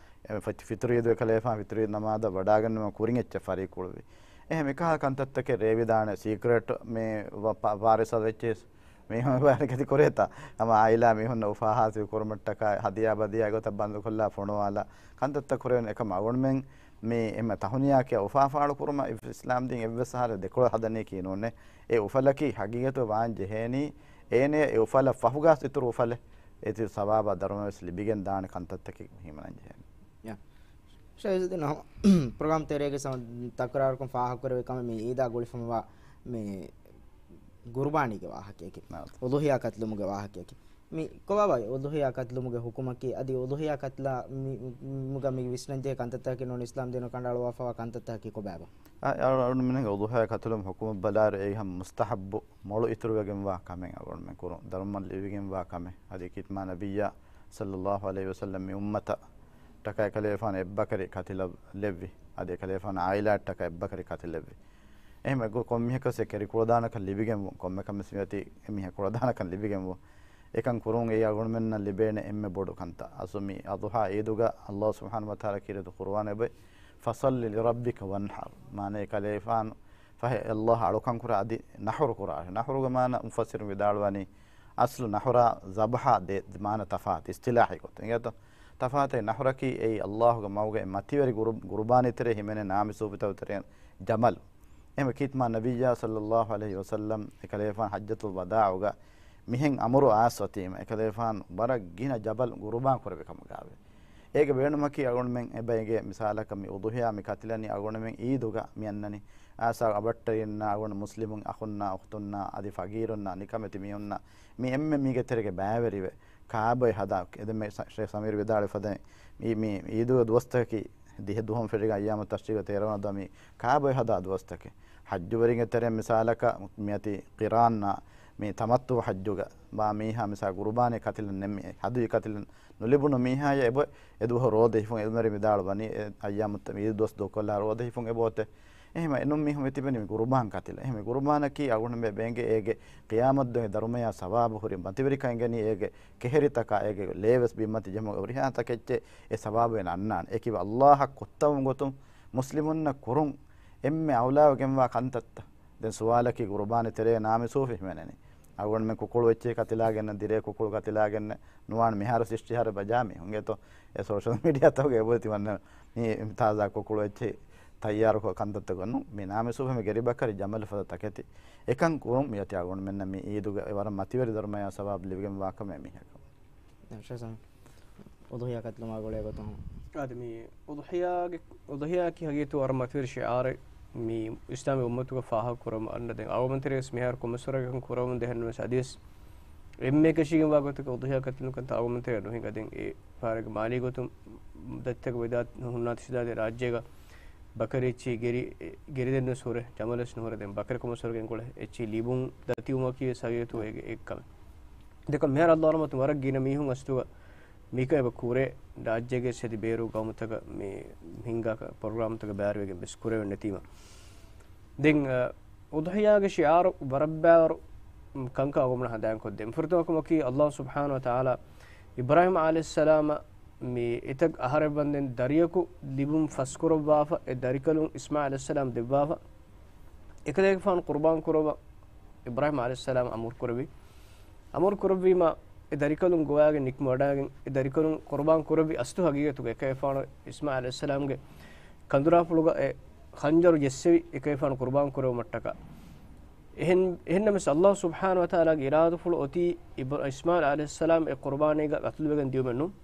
އެ ފި، ފިތުރު އީދު އެކަލޭފާން ފިތުރު އީދު ނަމާދަށް ވަޑާގަންނަމަ ކުރިން އެއްޗެއް ފަރީއްކުޅުވި. އެހެން މިކަހަލަ ކަންތައްތަކެއް ރޭވިދާނެ ސީކްރެޓް މި ވަ، ޕާ، ޕާރިސަލް އެއްޗެއް މީހުން ބަޔަނެއް ކަތި ކުރޭތާ. ހަމަ އާއިލާ މީހުންނަށް އުފާ ހާސިލް ކުރުމަށްޓަކާ ހަދިޔާ ބަދިޔާ ގޮތަށް ބަންދު ކޮށްލާ ފޮނުވާލާ ކަންތައްތައް ކުރެވެން އެކަމަށް އަޅުގަނޑުމެން މި އެންމެ ތަހުނިޔާ ކިޔާ އުފާ ފާޅު ކުރުމަށް އިސްލާމް ދީން އެއްވެސް އަހަރެއް ދެކޮޅަށް ހަދަނީކީ ނޫނޭ. އެ އުފަލަކީ ހަގީގަތު ވާން ޖެހޭނީ އޭނެ އެ އުފަލަށް ފަހުގާސް އިތުރު އުފަލެއް އޭތި ސަވާބާ ދަރުމަވެސް ލިބިގެން ދާނެ ކަންތައްތަކެއް ހިމަނަން ޖެހޭނެ. ޔާ. ޝައިޒުއްދީން އަހު-، ޕްރޮގްރާމް ތެރޭގެ ސަމަ-، ތަކުރާރުކޮށް ފާހަގަކުރެވި ކަމެއް މި އީދާ ގުޅިފައިވާ މި ގުރުބާނީގެ ވާހަކައެކެ. ނާ. އުޟުޙިޔާ ކަތިލުމުގެ ވާހަކައެކެ. މި ކޮބާބާ އުޟުޙިޔާ ކަތިލުމުގެ ޙުކުމަކީ އަދި އުޟުޙިޔާ ކަތިލާ މި-، މުގަ މި ވިސްނަންޖެހޭ ކަންތައްތަކަކީ ނޫން އިސްލާމް ދީނު ކަނޑައަޅުވާފައިވާ ކަންތައްތަކަކީ ކޮބާބާ؟ އަ-، އަޅު-، އަޅުގަނޑުމެންގެ އުޟުޙިޔާ ކަތިލުމުގެ ޙުކުމަށް ބަލާއިރު އެއީ ހަމަ މުސްތަޙައްބު މޮޅު އިތުރުވެގެންވާ ކަމެއް، އަޅުގަނޑުމެން ކުރުން ދަރުމަ ލިބިގެންވާ ކަމެއް. އަދި ކީރިތި މާ ނަބިއްޔާ ޞައްލައްލާހު ޢަލައިހި ވަސައްލަމް މި އުއްމަތަށްޓަކާ އެކަލޭގެފާނު އެއްބަކަރި ކަތިލަށް ލެއްވި. އަދި އެކަލޭގެފާނު ޢާއިލާއަށްޓަކާ އެއްބަކަރި ކަތިލެއްވި. އެހެން އެއްގޮތަށް ކޮންމީހަކަސް އެ ކެރި ކުޅަދާނަކަން ލިބިގެންވުން، ކޮންމެ ކަމެއް މިއޮތީ އެ މީހަކަށް ކުޅަދާނަކަން ލިބިގެންވުން. އެކަން ކުރުން އެއީ އަޅުގަނޑުމެންނަށް ލިބޭނެ އެންމެ ބޮޑު ކަންތައް. އަސްލު މި އަޟުޙާ އީދުގަ ﷲ ސުބްޙާނަހޫ ވަތަޢާލާ ކީރިތި ޤުރުއާނު އެބައި، "ފަޞައްލި ލިރައްބިކަ ވަންޙަރް." މާނަ އެކަލޭގެފާނު ފަހެ ﷲ އަޅުކަން ކުރާ އަދި ނަޙުރު ކުރާށޭ. ނަޙުރުގެ މާނަ މުފައްސިރުން ވިދާޅުވަނީ، އަސްލު ނަޙުރާ ޒަބްޙާ ދެ މާނަ ތަފާތު، އިޞްޠިލާޙީ ގޮތުން. އިނގޭތޯ؟ ތަފާތެއް ނަޙުރަކީ އެއީ ﷲ ގެ މަގުގައި މަތިވެރި ގުރު-، ގުރުބާނީ ތެރޭ ހިމެނޭ ނާމި ސޫފިތަކުގެ ތެރެއިން ޖަމަލު. އެހެންވެ ކީރިތި މާ ނަބިއްޔާ ޞައްލައްލާހު ޢަލައިހި ވަސައްލަމް އެކަލޭގެފާނު ޙައްޖަތުލް ވަދާޢުގަ މިހެން އަމުރު އައިސް އޮތީމަ، އެކަލޭގެފާނު ވަރަށް ގިނަ ޖަބަލް ގުރުބާން ކުރެއްވި ކަމުގައެވެ. އޭގެ ބޭނުމަކީ އަޅުގަނޑުމެން އެބައިގެ މިސާލަކަށް މި އުޟުޙިޔާ މި ކަތިލަނީ އަޅުގަނޑުމެން އީދުގަ މި އަންނަނީ. އާސާ އަބައްޓައިންނާ އަޅުގަނޑު މުސްލިމުން އަޚުންނާ އުޚްތުންނާ އަދި ފަގީރުންނާ ނިކަމެތި މީހުންނާ މި އެންމެ މީގެ ތެރޭގަ ބައިވެރިވެ ކާބޮއެ ހަދާ. އެދެންމެ ޝޭޚް ސަމީރު ވިދާޅުވި ފަދައިން މި، މި އީދުގެ ދުވަސްތަކަކީ ދިހަ ދުވަހުން ފެށިގެން އައްޔާމު ތަޝްރީގަ ތޭރަވަނަ ދުވަހު މި ކާބޮއެ ހަދާ ދުވަސްތަކެއް. ޙައްޖުވެރިންގެ ތެރެއިން މިސާލަކަށް މިއޮތީ ޤިރާންނާ މި ތަމައްތުޢު ޙައްޖުގަ ބާ މީހާ މިސާ ގުރުބާނީ ކަތިލަން ނެއްމި ހަދުޔު ކަތިލަން ނުލިބުނު މީހާޔަށް އެބަ އެދުވަހު ރޯދަ ހިފުން އިލްމުވެރިން ވިދާޅުވަނީ އެ އައްޔާމު ތަ-، އީދު ދުވަސް ދޫކޮށްލާ ރޯދަ ހިފުން އެބައޮތޭ. އެހެންވެ އެނޫން މީހުން މިތިބެނީ ގުރުބާން ކަތިލަށް. އެހެންވެ ގުރުބާނަކީ އަޅުގަނޑުމެން ބޭނގޭ އޭގެ ޤިޔާމަތްދުވަހު ދަރުމަޔާ ސަވާބު ހުރި މަތިވެރިކަން އެނގެނީ އޭގެ ކެހެރިތަކާ އޭގެ ލޭވެސް ބިންމަތި ޖެހުމުގެ ހުރިހާ ތަކެއްޗެއް އެ ސަވާބު އޭނަ އަންނާނެ. އެކި ﷲ އަށް ކޮށްތަވުން ގޮތުން މުސްލިމުންނަށް ކުރުން އެންމެ އައުލާވެގެންވާ ކަންތައްތައް. ދެން ސުވާލަކީ ގުރުބާނީ ތެރޭ ނާމި ސޫފި ހިމެނެނީ. އަޅުގަނޑުމެން ކުކުޅު އެއްޗެހި ކަތިލާގެންނެއް، ދިރޭ ކުކުޅު ކަތިލާގެންނެއް ނުވާނެ މިހާރު ސިއްސަތޭރަ ބަޖާ މީހުން. އެތޯ އެ ސޯޝަލް މީޑިއާތަކުގެ އެބައޮތީ ވަންނަ މި ތާޒާ ކުކުޅު އެއްޗެހި ތައްޔާރުކޮށް ކަންތައްތަކުން ނޫން. މި ނާމި ސޫފި މި ގެރި ބަކަރި ޖަމަލު ފަދަ ތަކެތި. އެކަން ކުރުން މިއޮތީ އަޅުގަނޑުމެންނަށް މި އީދުގެ ވަރަށް މަތިވެރި ދަރުމަޔާ ސަވާބު ލިބިގެންވާ ކަމެއް މީހަކަށް. އުޟުޙިޔާ ކަތިލުމާ ގުޅޭ ގޮތުން. އާދެ، މި އުޟުޙިޔާގެ، އުޟުޙިޔާއަކީ ހަގީގަތު ވަރަށް މަތިވެރި ޝިޢާރެއް. މި އިސްލާމީ އުއްމަތުގަ ފާހަގަ ކުރަމުން އަންނަ ދެން އަޅުގަނޑުމެން ތެރޭވެސް މިހާރު ކޮންމެސް ވަރަކަށް ކުރަމުން ދެހެންނެވެސް އަދިވެސް އެންމެ ކަށީގެންވާ ގޮތަކަށް އުޟުޙިޔާ ކަތިލުން ކަންތައް އަޅުގަނޑުމެން ތެރޭ ނުހިނގާ. ދެން އެ ފަހަރެއްގެ މާލީ ގޮތުން ދަތިތަކަށް ވެދާ ހުންނާތީ ސިދާ ދެ ރާއްޖޭގަ ބަކަރި އެއްޗި ގެރި، ގެރި ދެންނެވެސް ހުރޭ، ޖަމަލެސް ނުހުރޭ. ދެން ބަކަރި ކޮންމެސް ވަރަކަށް ކުޅެ އެއްޗި ލިބުން ދަތިވުމަކީ ވެސް ހަގީގަތު އެ، އެއް ކަމެއް. ދެކޮށް މިހާރު އައްލާހު ރަޙްމަތު ވަރަށް ގިނަ މީހުން އަސްލުގަ މިކަން އެބަ ކުރޭ، ރާއްޖޭގެ އެތި ބޭރު ގައުމުތަކަށް މި ހިންގާ ކަ-، ޕްރޮގްރާމްތަކަށް ބައިވެރިވެގެން ވެސް ކުރެވެން ނެތީމަ. ދެން، އަ، އުޟުޙިޔާގެ ޝިޢާރު ވަރަށް ބައިވަރު ކަންކަން އަޅުގަނޑުމެންނަށް ހަނދާންކޮށްދޭން. ފުރަތަމަ ކަމަކީ، އައްލާހު ސުބްޙާނަހޫ ވަތަޢާލާ އިބްރާހީމް ޢަލައިހިއްސަލާމަށް މި އެތައް އަހަރެއް ވަންދެން ދަރިޔަކު ލިބުން ފަސްކުރައްވާފަ، އެ ދަރިކަލުން އިސްމާޢީލް ޢަލައިހިއްސަލާމް ދެއްވާފަ. އެކަލޭގެފާނު ޤުރުބާން ކުރައްވަން އިބްރާހީމް ޢަލައިހިއްސަލާމް އަމުރު ކުރެއްވި. އަމުރު ކުރެއްވީމަ، އެ ދަރިކަލުން ގޮވާގެން ނިކުމެވަޑައިގެން، އެ ދަރިކަލުން ޤުރުބާން ކުރެއްވި. އަސްލު ހަގީގަތުގަ އެކަލޭގެފާނު އިސްމާޢީލް ޢަލައިހިއްސަލާމްގެ ކަނދުރާފުޅުގަ އެ ޚަންޖަރު ޖެއްސެވި، އެކަލޭގެފާނު ޤުރުބާން ކުރެއްވުމަށްޓަކާ. އެހެން، އެހެންނަމަވެސް، އައްލާހު ސުބްޙާނަހޫ ވަތަޢާލާގެ އިރާދަފުޅު އޮތީ އިބްރ-، އިސްމާޢީލް ޢަލައިހިއްސަލާމް އެ ޤުރުބާނީގަ ޤަތުލުވެގެން ދިޔުމެއް ނޫން.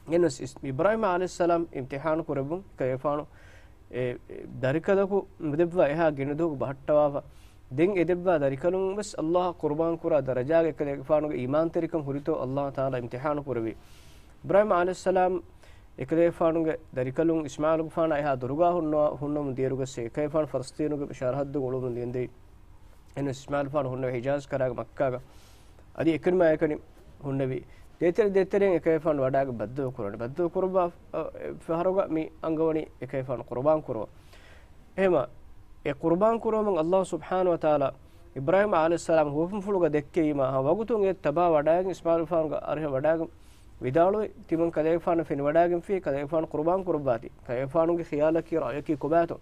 އެހެންނަމަވެސް، އިސް-، އިބްރާހީމް ޢަލައިހިއްސަލާމް އިމްތިޙާނު ކުރެއްވުން، އެކަލޭގެފާނު އެ، އެ، ދަރިކަލަކު މިދެއްވާ އެހާ ގިނަ ދުވަހަކު ބަހައްޓަވާފަ. ދެން އެ ދެއްވާ ދަރިކަލުން ވެސް އައްލާހަށް ޤުރުބާން ކުރާ ދަރަޖާގަ އެކަލޭގެފާނުގެ އީމާންތެރިކަން ހުރިތޯ އައްލާހު ތަޢާލާ އިމްތިޙާނު ކުރެއްވި. އިބްރާހީމް ޢަލައިހިއްސަލާމް އެކަލޭގެފާނުގެ ދަރިކަލުން އިސްމާޢީލުގެފާނާ އެހާ ދުރުގާ ހުންނަ-، ހުންނަމުން ދިޔައިރުގަސް އެކަލޭގެފާނު ފަލަސްޠީނުގެ ސަރަޙައްދު އުޅުމުން ދިޔައިން ދެއްވި. އެހެން އިސްމާޢީލުގެފާނު ހުންނެވި ޙިޖާޒް ކަރާގެ މައްކާގަ. އަދި އިކްރިމާ އެކަނި ހުންނެވި. ދޭތެރެ ދޭތެރެއިން އެކަލޭގެފާނު ވަޑާގެ ބައްދަލު ކުރަނީ. ބައްދަލު ކުރައްވާ، އަ، އެ ފަހަރުގަ މި އަންގަވަނީ އެކަލޭގެފާނު ޤުރުބާން ކުރުވަން. އެހެމަ އެ ޤުރުބާން ކުރުވުމުން އައްލާހު ސުބްޙާނަހޫ ވަތަޢާލާ އިބްރާހީމް ޢަލައިހިއްސަލާމް ހުވަފުންފުޅުގަ ދެއްކެވީމާ، އަހަ، ވަގުތުން އެ ތަބާ ވަޑާގެން އިސްމާޢީލުގެފާނުގެ އަރިހަށް ވަޑާގެން ވިދާޅުވި، ތިމަން ކަލޭގެފާނު ފެނިވަޑާގެންފި، ކަލޭގެފާނު ޤުރުބާން ކުރައްވާތި. ކަލޭގެފާނުގެ ޚިޔާލަކީ ރައުޔަކީ ކޮބާތޯ؟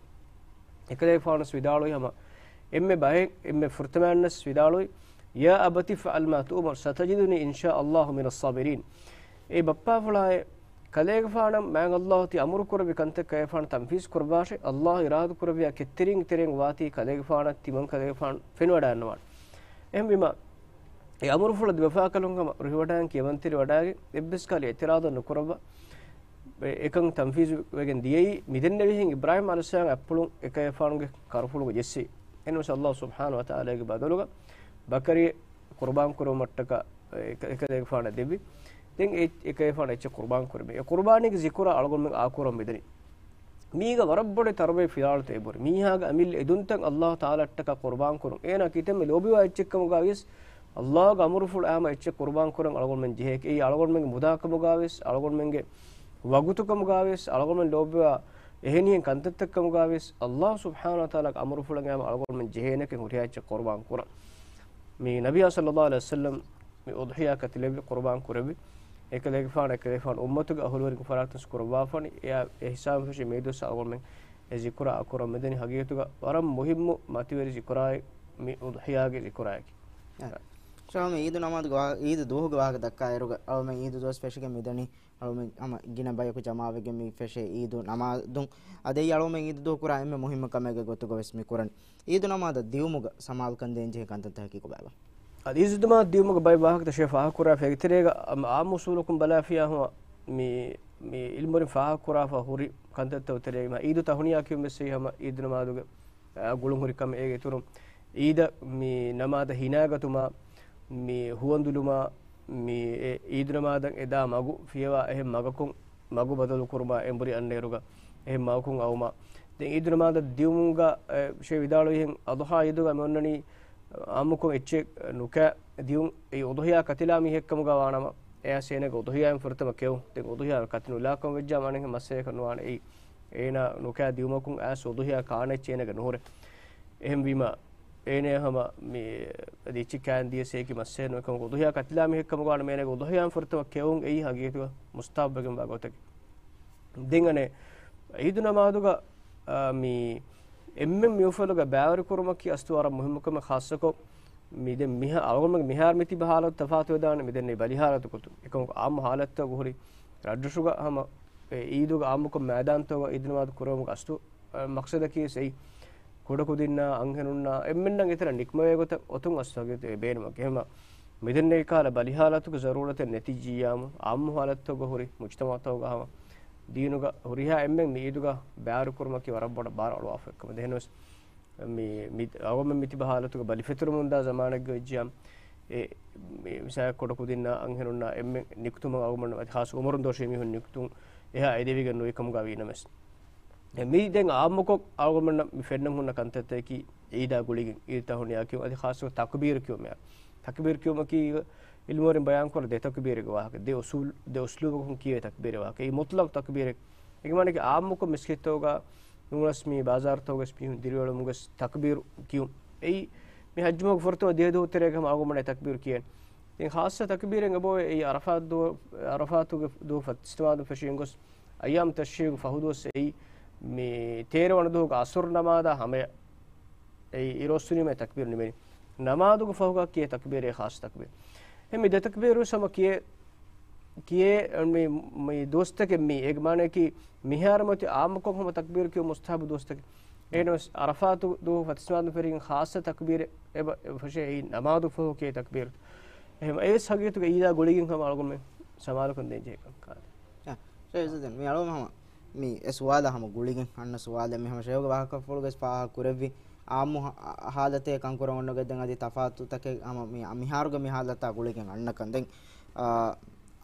އެކަލޭގެފާނުވެސް ވިދާޅުވި ހަމަ އެންމެ ބައެއް، އެންމެ ފުރަތަމައިންނަސް ވިދާޅުވި، يا أبت افعل ما تؤمر ستجدني إن شاء الله من الصابرين. އޭ ބައްޕާފުޅާއޭ، ކަލޭގެފާނަށް މާތް އައްލާހު ތި އަމުރު ކުރެއްވި ކަންތައް ކަލޭގެފާނު ތަންފީޒު ކުރައްވާށޭ، އައްލާހު އިރާދަ ކުރެއްވިޔާ ކެތްތެރިންގެ ތެރެއިން ވާތީ ކަލޭގެފާނަށް ތިމަން ކަލޭގެފާނު ފެނިވަޑައިގަންނަވާނެ. އެހެންވީމަ، އެ އަމުރުފުޅަށް ދެބަފާކަލުން ހަމަ ރުހިވަޑައިގެން ކިޔަވަންތެރިވަޑައިގެން އެއްވެސް ކަހަލަ އިތިރާދެއް ނުކުރައްވާ އެކަން ތަންފީޒު ވެގެން ދިޔައީ. މިދެންނެވިހެން އިބްރާހީމް ޢަލައިހިއްސަލާމް އަތްޕުޅުން އެކަލޭގެފާނުގެ ކަރުފުޅުގަ ޖެއްސި. އެންވެސް ﷲ ސުބްޙާނަހޫ ވަތަޢާލާގެ ބަދަލުގަ ބަކަރި ޤުރުބާން ކުރުމަށްޓަކާ އެކަލޭގެފާނަށް ދެއްވި. ދެން އެ އެކަލޭގެފާނު އެއްޗެއް ޤުރުބާން ކުރެއްވި. އެ ޤުރުބާނީގެ ޒިކުރާ އަޅުގަނޑުމެން އާކުރަން މިދަނީ. މީގަ ވަރަށް ބޮޑެތި ތަރުބަތް ފިލާވަޅުތައް އެބުރި. މީހާގެ އަމިއްލަ އެދުންތައް ﷲ ތަޢާލާއަށްޓަކާ ޤުރުބާން ކުރުން. އޭނާ ކިތަންމެ ލޯބިވާ އެއްޗެއްކަމުގަވިޔަސް، ﷲގެ އަމުރުފުޅު އައިމަ އެއްޗެއް ޤުރުބާން ކުރަން އަޅުގަނޑުމެން ޖެހޭކީ. އެއީ އަޅުގަނޑުމެންގެ މުދާކަމުގަވިޔަސް، އަޅުގަނޑުމެންގެ ވަގުތުކަމުގަވިޔަސް، އަޅުގަނޑުމެން ލޯބިވާ އެހެނިހެން ކަންތައްތައްކަމުގަވިޔަސް، ﷲ ސުބްޙާނަހޫ ވަތަޢާލާގެ އަމުރުފުޅަށް އައިމަ އަޅުގަނޑުމެން ޖެހޭނެކެން ހުރިހާ އެއްޗެއް ޤުރުބާން ކުރަން. މި ނަބިއްޔާ ޞައްލައްލާހު ޢަލައިހި ވަސައްލަމް މި އުޟްޙިޔާ ކަތިލެއްވި، ޤުރުބާން ކުރެއްވި. އެކަލޭގެފާނު، އެކަލޭގެފާނު އުއްމަތުގެ އަހުލުވެރިން ފަރާތުން ކުރައްވާފަނި. އެއާ އެ ހިސާބުން ފެށި މިއީދު ވެސް އަޅުގަނޑުމެން އެ ޒިކުރާ އަކުރަން މިދަނީ. ހަގީގަތުގަ ވަރަށް މުހިއްމު މަތިވެރި ޒިކުރާއެއް މި އުޟްޙިޔާގެ ޒިކުރާއަކީ. ޝާމް، އީދު ނަމާދުގެ ވާ-، އީދު ދުވަހުގެ ވާހަކަ ދައްކާއިރުގަ އަޅުމެން އީދު ދުވަސް ފެށިގެން މިދަނީ. އަޅުމެން ހަމަ ގިނަ ބަޔަކު ޖަމާވެގެން މި ފެށޭ އީދު ނަމާދުން. އަދި އަޅުމެން އީދު ދުވަހު ކުރާ އެންމެ މުހިއްމު ކަމެއްގެ ގޮތުގަ ވެސް މި ކުރަން. އީދު ނަމާދަށް ދިއުމުގަ ސަމާލުކަން ދޭންޖެހޭ ކަންތައްތަކަކީ ކޮބާބާ؟ އަދި އީދު ނަމާދަށް ދިއުމުގަ ބައެއް ވާހަކަތައް ޝޭޚް ފާހަގަކުރާފަ އެގެތެރޭގަ އާ-، އާއްމު އުސޫލަކުން ބަލާފިޔާ ހަމަ މި، މި އިލްމުވެރިން ފާހަގަކުރާފަ ހުރި ކަންތައްތައް ތެރޭ އީދު ތަހުނިޔާ ކިޔުން ވެސް ހަމަ އީދު ނަމާދުގެ އާ، ގުޅުންހުރި ކަމެއް. އޭގެ އިތުރުން އީދަށް މި ނަމާދަށް ހިނާގަތުމާ، މި ހުވަނދުލުމާ، މި އެ އީދު ނަމާދަށް އެދާ މަގު ފިޔަވާ އެހެން މަގަކުން މަގު ބަދަލު ކުރުމާ އެނބުރި އަންނައިރުގަ އެހެން މަގަކުން އައުމާ. ދެން އީދު ނަމާދަށް ދިއުމުގަ، އެ، ޝޭޚް ވިދާޅުވިހެން އަޟްޙާ އީދުގަ މި އޮންނަނީ އާއްމުކޮށް އެއްޗެއް ނުކާ ދިއުން. އެއީ އުޟްޙިޔާ ކަތިލާ މީހެއްކަމުގަ ވާނަމަ، އެޔާސް އޭނަގެ އުޟްޙިޔާއިން ފުރަތަމަ ކެއުން. ދެން އުޟްޙިޔާ ކަތި ނުލާކަން ވެއްޖާ މާނައެއް މައްސަލައަކަށް ނުވާނެ. އެއީ އޭނާ ނުކާ ދިއުމަކުން އައިސް އުޟުޙިޔާ ކާނެ އެއްޗެއް އޭނަގެ ނުހުރޭ. އެހެންވީމަ، އޭނަޔަށް ހަމަ މި އަދި އެއްޗެއް ކާން ދިޔަސް އެއީކީ މައްސަލައެއް ނޫން. އެކަމަކު އުޟުޙިޔާ ކަތިލާ މީހެއްކަމުގަ ވާނަމަ އޭނަގެ އުޟުޙިޔާއިން ފުރަތަމަ ކެއުން އެއީ ހަގީގަތުގަ މުސްތަޙައްބުވެގެންވާ ގޮތަކީ. ދެން އަނެއް އީދު ނަމާދުގަ، އާ، މި އެންމެން މިއުފަލުގަ ބައިވެރިކުރުމަކީ އަސްލު ވަރަށް މުހިއްމު ކަމެއް. ޚާއްޞަކޮށް މި ދެން މިހާ-، އަޅުގަނޑުމެންގެ މިހާރު މިތިބަ ހާލަތު ތަފާތުވެދާނެ މިދެންނެވި ބަލިހާލަތުގެ ގޮތުން. އެކަމަކު އާއްމު ހާލަތުތަކުގަ ހުރި ރަށްރަށުގަ ހަމަ އެ އީދުގަ އާއްމުކޮށް މައިދާންތަކުގަ އީދު ނަމާދު ކުރެވުމުގެ އަސްލު، އަ، މަޤްޞަދަކީ ވެސް އެއީ. ކުޑަކުދިންނާ އަންހެނުންނާ އެންމެންނަށް އެތެރެ ނިކުމެވޭ ގޮތަށް އޮތުން އަސްލު ހަގީގަތުގައި ބޭނުމަކީ. އެހެންމަ މިދެންނެވި ކަހަލަ ބަލިހާލަތުގެ ޒަރޫރަތެއް ނެތިއްޖިއްޔާމު، އާއްމު ހާލަތުތަކުގަ ހުރި މުޖްތަމަޢުތަކުގަ ހަމަ ދީނުގަ ހުރިހާ އެންމެން މި އީދުގަ ބައިވެރިކުރުމަކީ ވަރަށް ބޮޑަށް ބާރު އަޅުވާފަ އެއްކަމަށް. ދެންވެސް މި، މި އަޅުގަނޑުމެން މިތިބަ ހާލަތުގަ ބަލި ފެތުރަމުންދާ ޒަމާނެއްގަ ވެއްޖިއްޔާމު، އެ، މި މިސާލަކަށް ކުޑަކުދިންނާ އަންހެނުންނާ އެންމެން ނިކުތުމަށް އަޅުގަނޑުމެން އަދި ޚާއްޞަ އުމުރުން ދޮށީ މީހުން ނިކުތުން އެހާ އެދެވިގެން ނުވި ކަމުގަ ވީނަމަވެސް. އެ، މި ދެން އާއްމުކޮށް އަޅުގަނޑުމެންނަށް މި ފެންނަން ހުންނަ ކަންތައްތަކަކީ އީދާ ގުޅިގެން އީދު ތަހުނިޔާ ކިޔުން އަދި ޚާއްޞަކޮށް ތަކުބީރު ކިޔުމެއް. ތަކުބީރު ކިޔުމަކީ އިލްމުވެރިން ބަޔާންކުރާ ދެ ތަކުބީރެއްގެ ވާހަކަ، ދެ އުސޫލް، ދެ އުސްލޫބަކުން ކިޔެވޭ ތަކުބީރެއް ވާހަކަ. އެއީ މުޠްލަޤު ތަކުބީރެއް. އޭގެ މާނައަކީ އާއްމުކޮށް މިސްކިތްތަކުގަ ނޫނަސް މި ބާޒާރުތަކުގަސް މީހުން ދިރިއުޅުމުގަސް ތަކުބީރު ކިޔުން. އެއީ މި ޙައްޖުމަގު ފުރަތަމަ ދިހަ ދުވަހު ތެރޭގަ ހަމަ އަޅުގަނޑުމެން ތަކުބީރު ކިޔަން. ދެން ޚާއްޞަ ތަކުބީރެއް އެބައޮތް އެއީ ޢަރަފާތު ދުވަ، ޢަރަފާތުގެ ދުވަހު ފަތިސްތިމާދުން ފެށިގެން ގޮސް އައްޔާމު ތަޝްރީޤު ފަހު ދުވަސް އެއީ މި ތޭރަ ވަނަ ދުވަހުގެ ޢަޞުރު ނަމާދާ ހަމަޔަށް. އެއީ އިރުއޮއްސުނީމަ ތަކުބީރު ނިމެނީ. ނަމާދުގެ ފަހުގަ ކިޔޭ ތަކުބީރެއް ޚާއްޞަ ތަކުބީރު. އެ މި ދެ ތަކުބީރު ވެސް ހަމަ ކިޔޭ، ކިޔޭ މި، މި ދުވަސްތަކެއް މީ. އޭގެ މާނައަކީ މިހާރު މަތި އާއްމުކޮށް ހަމަ ތަކުބީރު ކިޔުން މުސްތަޙައްބު ދުވަސްތަކެއް. އެހެނަސް ޢަރަފާތު ދުވަހު ފަތިސްތިމާދުން ފެށިގެން ޚާއްޞަ ތަކުބީރެއް އެބަ، އެބަ ފެށޭ އެއީ ނަމާދު ފަހު ކިޔޭ ތަކުބީރު. އެހެން އެވެސް ހަގީގަތުގަ އީދާ ގުޅިގެން ހަމަ އަޅުގަނޑުމެން ސަމާލުކަން ދޭންޖެހޭ ކަން. އާ، ޝޭޚް އިޒުއްދީން، މި އަޅުގަނޑު ހަމަ މި އެ ސުވާލާ ހަމަ ގުޅިގެން އަންނަ ސުވާލެއް މި ހަމަ ޝޭޚްގެ ވާހަކަފުޅުގަސް ފާހަގަ ކުރެއްވި އާއްމު ހާ-، ހާލަތެއް ކަންކުރަން އޮންނަ ގޮތް ދެން އަދި ތަފާތުތަކެއް ހަމަ މި މިހާރުގެ މި ހާލަތާ ގުޅިގެން އަންނަކަން. ދެން، އާ،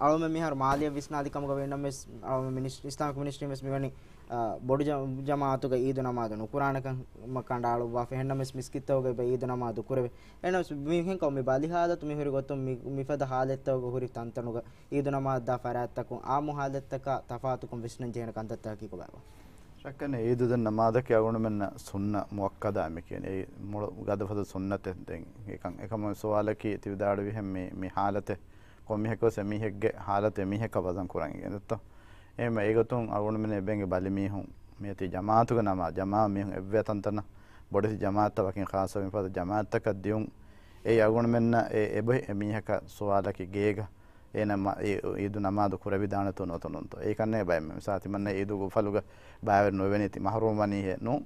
އަޅުމެން މިހާރު މާލީއަށް ވިސްނާލި ކަމުގަ ވީނަމަވެސް އަޅުމެން މިނިސް-، އިސްލާމިކް މިނިސްޓްރީން ވެސް މިވަނީ، އާ، ބޮޑު ޖަ-، ޖަމާއަތުގަ އީދު ނަމާދު ނުކުރާނެ ކަމަށް ކަނޑައަޅުއްވާފަ. އެހެންނަމަވެސް މިސްކިތްތަކުގައި އީދު ނަމާދު ކުރެވޭ. އެހެނަސް މިހެންކަމު މި ބަލިހާލަތު މި ހުރި ގޮތުން މި، މިފަދަ ހާލަތްތަކުގަ ހުރި ތަންތަނުގަ އީދު ނަމާދު ދާ ފަރާތްތަކުން އާއްމު ހާލަތްތަކާ ތަފާތުކޮށް ވިސްނަން ޖެހޭނެ ކަންތައްތަކަކީ ކޮބާބާ؟ ޝައްކެއް ނެތް، އީދު ދެން ނަމާދަކީ އަޅުގަނޑުމެންނަށް ސުންނަ މުއައްކަދާ އެމެ ކިޔަނީ. އެއީ މުޅި ގަދަފަދަ ސުންނަތެއް. ދެން އެކަން، އެކަމަކު ސުވާލަކީ ތި ވިދާޅުވިހެން މި، މި ހާލަތެއް ކޮންމީހަކުވެސް އެމީހެއްގެ ހާލަތު އެމީހަކަށް ވަޒަން ކުރަން އިނގޭ ދެއްތޯ؟ އެހެންވެ އެގޮތުން އަޅުގަނޑުމެން އެބައިނގެ ބަލިމީހުން މިއޮތީ ޖަމާއަތުގެ ނަމާ، ޖަމާ މީހުން އެއްވެ ތަންތަނަށް ބޮޑެތި ޖަމާއަތްތައް ވަކިން ޚާއްޞަވެ މިފަދަ ޖަމާއަތްތަކަށް ދިޔުން. އެއީ އަޅުގަނޑުމެންނަށް އެ އެބަ އެމީހަކަށް ސުވާލަކީ ގޭގަ އޭނަ މަ-، އީ-، އީދު ނަމާދު ކުރެވިދާނެތޯ ނުވަތަ ނޫންތޯ؟ އެއީ ކަންނޭނގެ ބައެއް މި-، މިސާލަކަށް ތިމަންނަ އީދުގެ އުފަލުގަ ބައިވެރި ނުވެވެނީ ތި މަޙްރޫމް ވަނީހޭ ނޫން.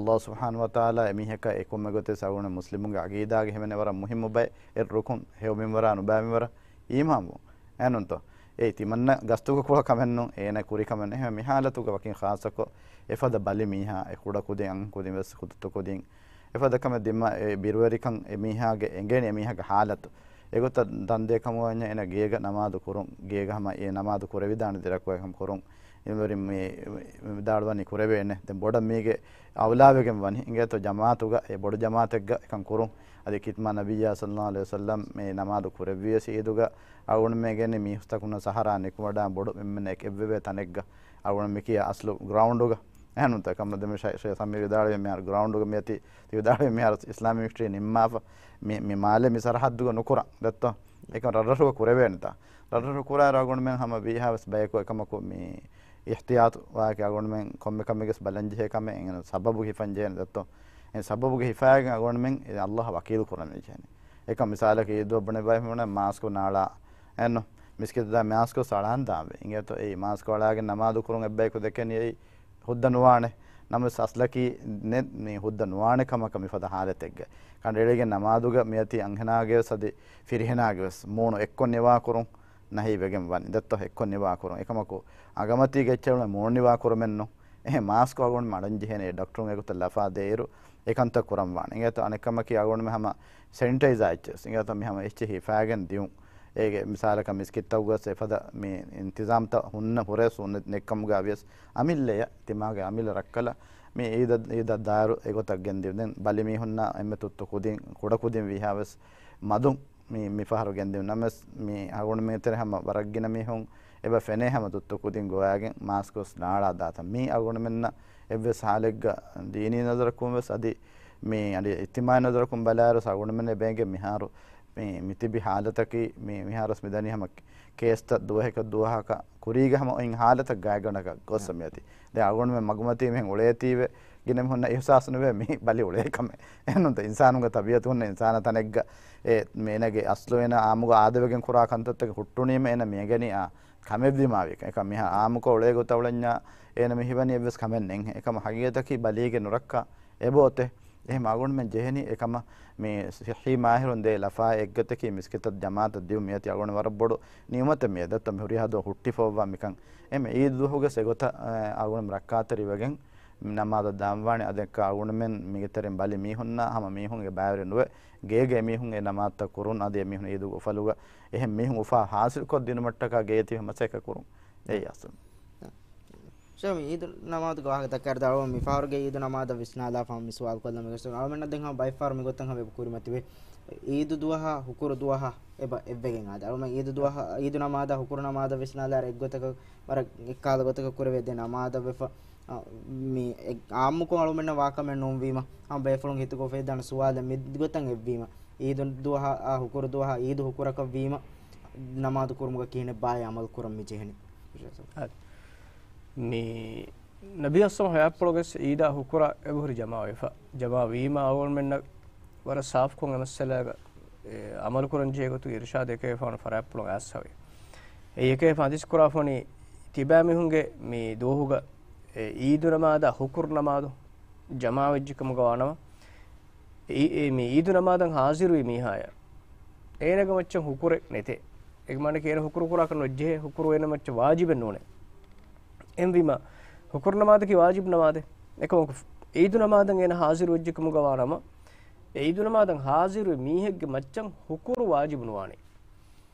ﷲ ސުބްޙާނަހޫ ވަތަޢާލާ އެމީހަކަށް އެކޮންމެ ގޮތެއް އަޅުގަނޑު މުސްލިމުންގެ ޢަޤީދާގެ ހިމެނޭ ވަރަށް މުހިއްމު ބައެއް ރުކުން، ހެޔޮ މިންވަރާ ނުބައި މިންވަރާ އީމާންވުން. އެހެންތޯ؟ އެއީ ތިމަންނަ ގަސްތުގަ ކުޅަ ކަމެއްނޫން، އޭނަ ކުރި ކަމެއް ނޫން. އެހެން މި ޙާލަތުގަ ވަކިން ޚާއްޞަކޮށް އެފަދަ ބަލި މީހާ، އެ ކުޑަކުދިން، އަންހެންކުދިން ވެސް ކުދިން، އެފަދަ ކަމެއް ދިމާ، އެ ބިރުވެރިކަން އެމީހާގެ އެނގޭނެ އެމީހާގެ ޙާލަތު. އެގޮތަށް ދަންދޭ ކަމަށް ވަންޏާ އޭނަ ގޭގަ ނަމާދު ކުރުން، ގޭގަ ހަމަ އެ ނަމާދު ކުރެވިދާނެ ދެ ރަކުޢަތް ހަމަ ކުރުން. އިންވެރިން މި، މި ވިދާޅުވަނީ ކުރެވޭނެ. ދެން ބޮޑަށް މީގެ އައުލާވެގެން ވަނީ. އިނގޭތޯ ޖަމާޢަތުގަ، އެ ބޮޑު ޖަމާޢަތެއްގަ އެކަން ކުރުން. އަދި ޚިތްމާ ނަބިއްޔާ ޞައްލައްލާހު ޢަލައިހި ވަސައްލަމް މި ނަމާދު ކުރެއްވިޔަސް ޢީދުގަ އަޅުގަނޑުމެން ގެންނެ މީސްތަކުންނަށް ސަހަރާ ނިކުމެވަޑާ ބޮޑު އެންމެން އެކި އެއްވެވޭ ތަނެއްގަ އަޅުގަނޑު މިކިޔާ އަސްލު ގްރައުންޑުގަ. އެހެންނޫންތަ؟ ކަމަށް ދެމި ޝަ-، ޝޭޚް ސަމީރު ވިދާޅުވި މިހާރު ގްރައުންޑުގަ މިއޮތީ، ތި ވިދާޅުވި މިހާރު އިސްލާމީ ހިސްޓްރީ ނިންމާފަ. މި، މި މާލެ މި ސަރަހައްދުގަ ނުކުރަން. ދެއްތޯ؟ އެކަން ރަށްރަށުގަ ކުރެވޭނެތާ؟ ރަށްރަށު ކުރާއިރު އަޅުގަނޑުމެން ހަމަ ވީހާވެސް ބަޔަކު އެކަމަކު މި އިޙްތިޔާޠު ވާކި އަޅުގަނޑުމެން ކޮންމެ ކަމެއްގެސް ބަލަންޖެހޭ ކަމެއް އެނގޭނެ ސަބަބު ހިފަން ޖެހޭނެ ދެއްތޯ؟ އެ ސަބަބުގެ ހިފާގެން އަޅުގަނޑުމެން އެ ﷲ އަށް ވަކީލު ކުރަން ޖެހޭނެ. އެކަމް މިސާލަކަށް އީދު ބުނެ ބައި ހުންނަ މާސްކު ނާޅާ އެންނު މިސްކިތު ދާ މާސްކު ސަޅާން ދާންވެ. އިނގޭތޯ އެ މާސްކު އަޅާގެން ނަމާދު ކުރުން އެއްބަޔަކު ދެކެނީ އެއީ ހުއްދަ ނުވާނެ. ނަމަވެސް އަސްލަކީ ނެ-، މި ހުއްދަ ނުވާނެ ކަމަކަށް މިފަދަ ހާލަތެއްގަ. ކަނޑައެޅިގެން ނަމާދުގަ މިއޮތީ އަންހެނާގެވެސް އަދި ފިރިހެނާގެވެސް މޫނު އެއްކޮށް ނިވާ ކުރުން ނަހީ ވެގެން ވަން. ދެއްތޯ އެއްކޮށް ނިވާ ކުރުން. އެކަމަކު އަނގަމަތީގެ އެއްޗެއް މޫނު ނިވާ ކުރުމެއްނު. އެހެން މާސްކު އަޅުގަނޑު މަޑަން ޖެހޭނެ ޑޮކްޓަރުން އެގޮތަށް ލަފާ ދޭއިރު އެކަންތައް ކުރަން ވާނެ. އިނގޭތޯ އަނެއް ކަމަކީ އަޅުގަނޑުމެން ހަމަ ސެނިޓައިޒާ އެއްޗެއް. އިނގޭތޯ މި ހަމަ އެއްޗެއް ހިފާގެން ދިޔުން. އޭގެ މިސާލަކަށް މިސްކިތްތަކުގަސް އެފަދަ މި އިންތިޒާމްތައް ހުންނަ ހުރޭ ސުންނަތް ނެއްކަމުގަ ވިޔަސް އަމިއްލަޔަށް ތިމާގެ އަމިއްލަ ރައްކަލަ މި އީދަށް، އީދަށް ދާއިރު އެގޮތަށް ގެންދިޔުން. ދެން ބަލި މީހުންނާ އެންމެ ތުއްތު ކުދިން، ކުޑަކުދިން ވީހާވެސް މަދުން މި، މި ފަހަރު ގެންދިޔުން. ނަމަވެސް މި އަޅުގަނޑުމެން ތެރެ ހަމަ ވަރަށް ގިނަ މީހުން އެބަ ފެނޭ ހަމަ ތުއްތު ކުދިން ގޮވާގެން މާސްކު ވެސް ނާޅާ ދާތަން. މީ އަޅުގަނޑުމެންނަށް އެއްވެސް ހާލެއްގަ ދީނީ ނަޒަރަކުން ވެސް އަދި މި އަދި އިޖްތިމާޢީ ނަޒަރަކުން ބަލާއިރު އަޅުގަނޑުމެން ބޭނގެ މިހާރު މި، މި ތިބި ހާލަތަކީ މި، މިހާރު ވެސް މިދަނީ ހަމަ ކޭސްތައް ދުވަހަކަށް ދުވަހަކަށް ކުރީގެ ހަމަ އޮތް ހާލަތަށް ގާތްގަނޑަކަށް ގޮސް މިއޮތީ. ދެން އަޅުގަނޑުމެން މަގުމަތީ މިހެން އުޅޭތީވެ ގިނަ މީހުންނަށް އިޙްސާސް ނުވޭ މި ބަލި އުޅޭ ކަމެއް. އެހެންނޫންތަ؟ އިންސާނުންގެ ތަބީޢަތު ހުންނަ އިންސާނާ ތަނެއްގަ އެ މޭނަގެ އަސްލު އޭނަ އާއްމުގަ އާދަވެގެން ކުރާ ކަންތައްތަކެއް ހުއްޓުނީމަ އޭނަ މިއަނގަނީ އާ ކަމެއްވީމާ ވިޔަކަށް. އެކަމް މިހާ އާއްމުކޮށް އުޅޭ ގޮތަށް އުޅެންޏާ އޭނަ މި ހިވަނީ އެއްވެސް ކަމެއް ނެތް. އެކަމް ހަގީގަތަކީ ބަލީގެ ނުރައްކާ އެބައޮތޭ. އެހެން އަޅުގަނޑުމެން ޖެހެނީ އެކަމަށް މި ޞިއްޙީ މާހިރުން ދޭ ލަފާ އެއްގޮތަކީ މިސްކިތަށް ޖަމާޢަތަށް ދިޔުން މިއޮތީ އަޅުގަނޑު ވަރަށް ބޮޑު ނިޢުމަތެއް މިއަދަށް މި ހުރިހާ ދުވަހު ހުއްޓިފައިވާ މިކަން. އެމެ ޢީދު ދުވަހުގެ އެގޮތަށް އަޅުގަނޑު ރައްކާތެރިވެގެން ނަމާދަށް ދާންވާނެ. އަދި އެކަ އަޅުގަނޑުމެން މީގެ ތެރެއިން ބަލި މީހުންނާ ހަމަ މީހުންގެ ބައިވެރި ނުވެ ގޭގެ އެމީހުން އެ ނަމާދުތައް ކުރުން. އަދި އެމީހުން ޢީދުގެ އުފަލުގަ އެހެން މީހުން އުފާ ޙާޞިލްކޮށް ދިނުމަށްޓަކާ ގޭތިބި މަސައްކަތް ކުރުން. އެއީ އަސްލު. ޝޭޚް، މި ޢީދު ނަމާދުގެ ވާހަކަ ދައްކާއިރު ދާއިރު މިފަހަރުގެ ޢީދު ނަމާދަށް ވިސްނާލާފަ މި ސުވާލު ކޮށްލަން ވެގެން އަޅުމެންނަށް ދެން ހަމަ ބައެއްފަހަރު މިގޮތަށް ހަމަ އެބަ ކުރިމަތިވޭ. ޢީދު ދުވަހާ ހުކުރު ދުވަހާ އެބަ އެއްވެގެން އާދެ. އަޅުމެން ޢީދު ދުވަހާ، ޢީދު ނަމާދާ ހުކުރު ނަމާދަށް ވިސްނާލާއިރު އެއްގޮތަކަށް ވަރަށް އެއްކާލަ ގޮތަކަށް ކުރެވޭ ދެ ނަމާދަށް ވެފަ. އާ، މި އެ-، ޢާއްމުކޮށް އަޅުމެންނަށް ވާކަމެއް ނޫންވީމަ، ހަމަ ބޭފުޅުން ހިތުގަ އުފެދިދާނެ ސުވާލެއް މިގޮތަށް އެއްވީމަ. ޢީދު ދުވަހާ، އާ، ހުކުރު ދުވަހާ ޢީދު ހުކުރަކަށް ވީމަ، ނަމާދު ކުރުމުގަ ކިހިނެއްބާއޭ ޢަމަލު ކުރަން މި ޖެހެނީ؟ އާ، މި ނަބީ އަސްލަމް ހަޔާތްޕުޅުގަސް ޢީދާ ހުކުރާ އެބަހުރި ޖަމާވެފަ. ޖަމާވީމަ އަޅުގަނޑުމެންނަށް ވަރަށް ސާފުކޮށް އެ މައްސަލާގަ، އެ، ޢަމަލުކުރަން ޖެހޭ ގޮތުގެ އިރުޝާދު އެކަލޭގެފާނު ފަރާތްޕުޅުން އައިސްފަވޭ. އެއީ އެކަލޭގެފާނު ޙަދީޘް ކުރާފަ ވަނީ، ތިބާމީހުންގެ މި ދުވަހުގަ، އެ، ޢީދު ނަމާދާ ހުކުރު ނަމާދު ޖަމާވެއްޖެ ކަމުގަ ވާނަމަ، އެ، އެ، މި ޢީދު ނަމާދަށް ޙާޟިރުވި މީހާޔަށް އޭނަގެ މައްޗަށް ހުކުރެއް ނެތޭ. އޭގެ މާނައަކީ އޭނަ ހުކުރު ކުރާކަށް ނުޖެހޭ، ހުކުރު އޭނަ މައްޗަށް ވާޖިބެއް ނޫނޭ. އެހެންވީމަ، ހުކުރު ނަމާދަކީ ވާޖިބު ނަމާދެއް. އެކަމަކު، ޢީދު ނަމާދަށް އޭނަ ޙާޟިރު ވެއްޖެ ކަމުގަ ވާނަމަ، އެ ޢީދު ނަމާދަށް ޙާޟިރުވި މީހެއްގެ މައްޗަށް ހުކުރު ވާޖިބު ނުވާނެ.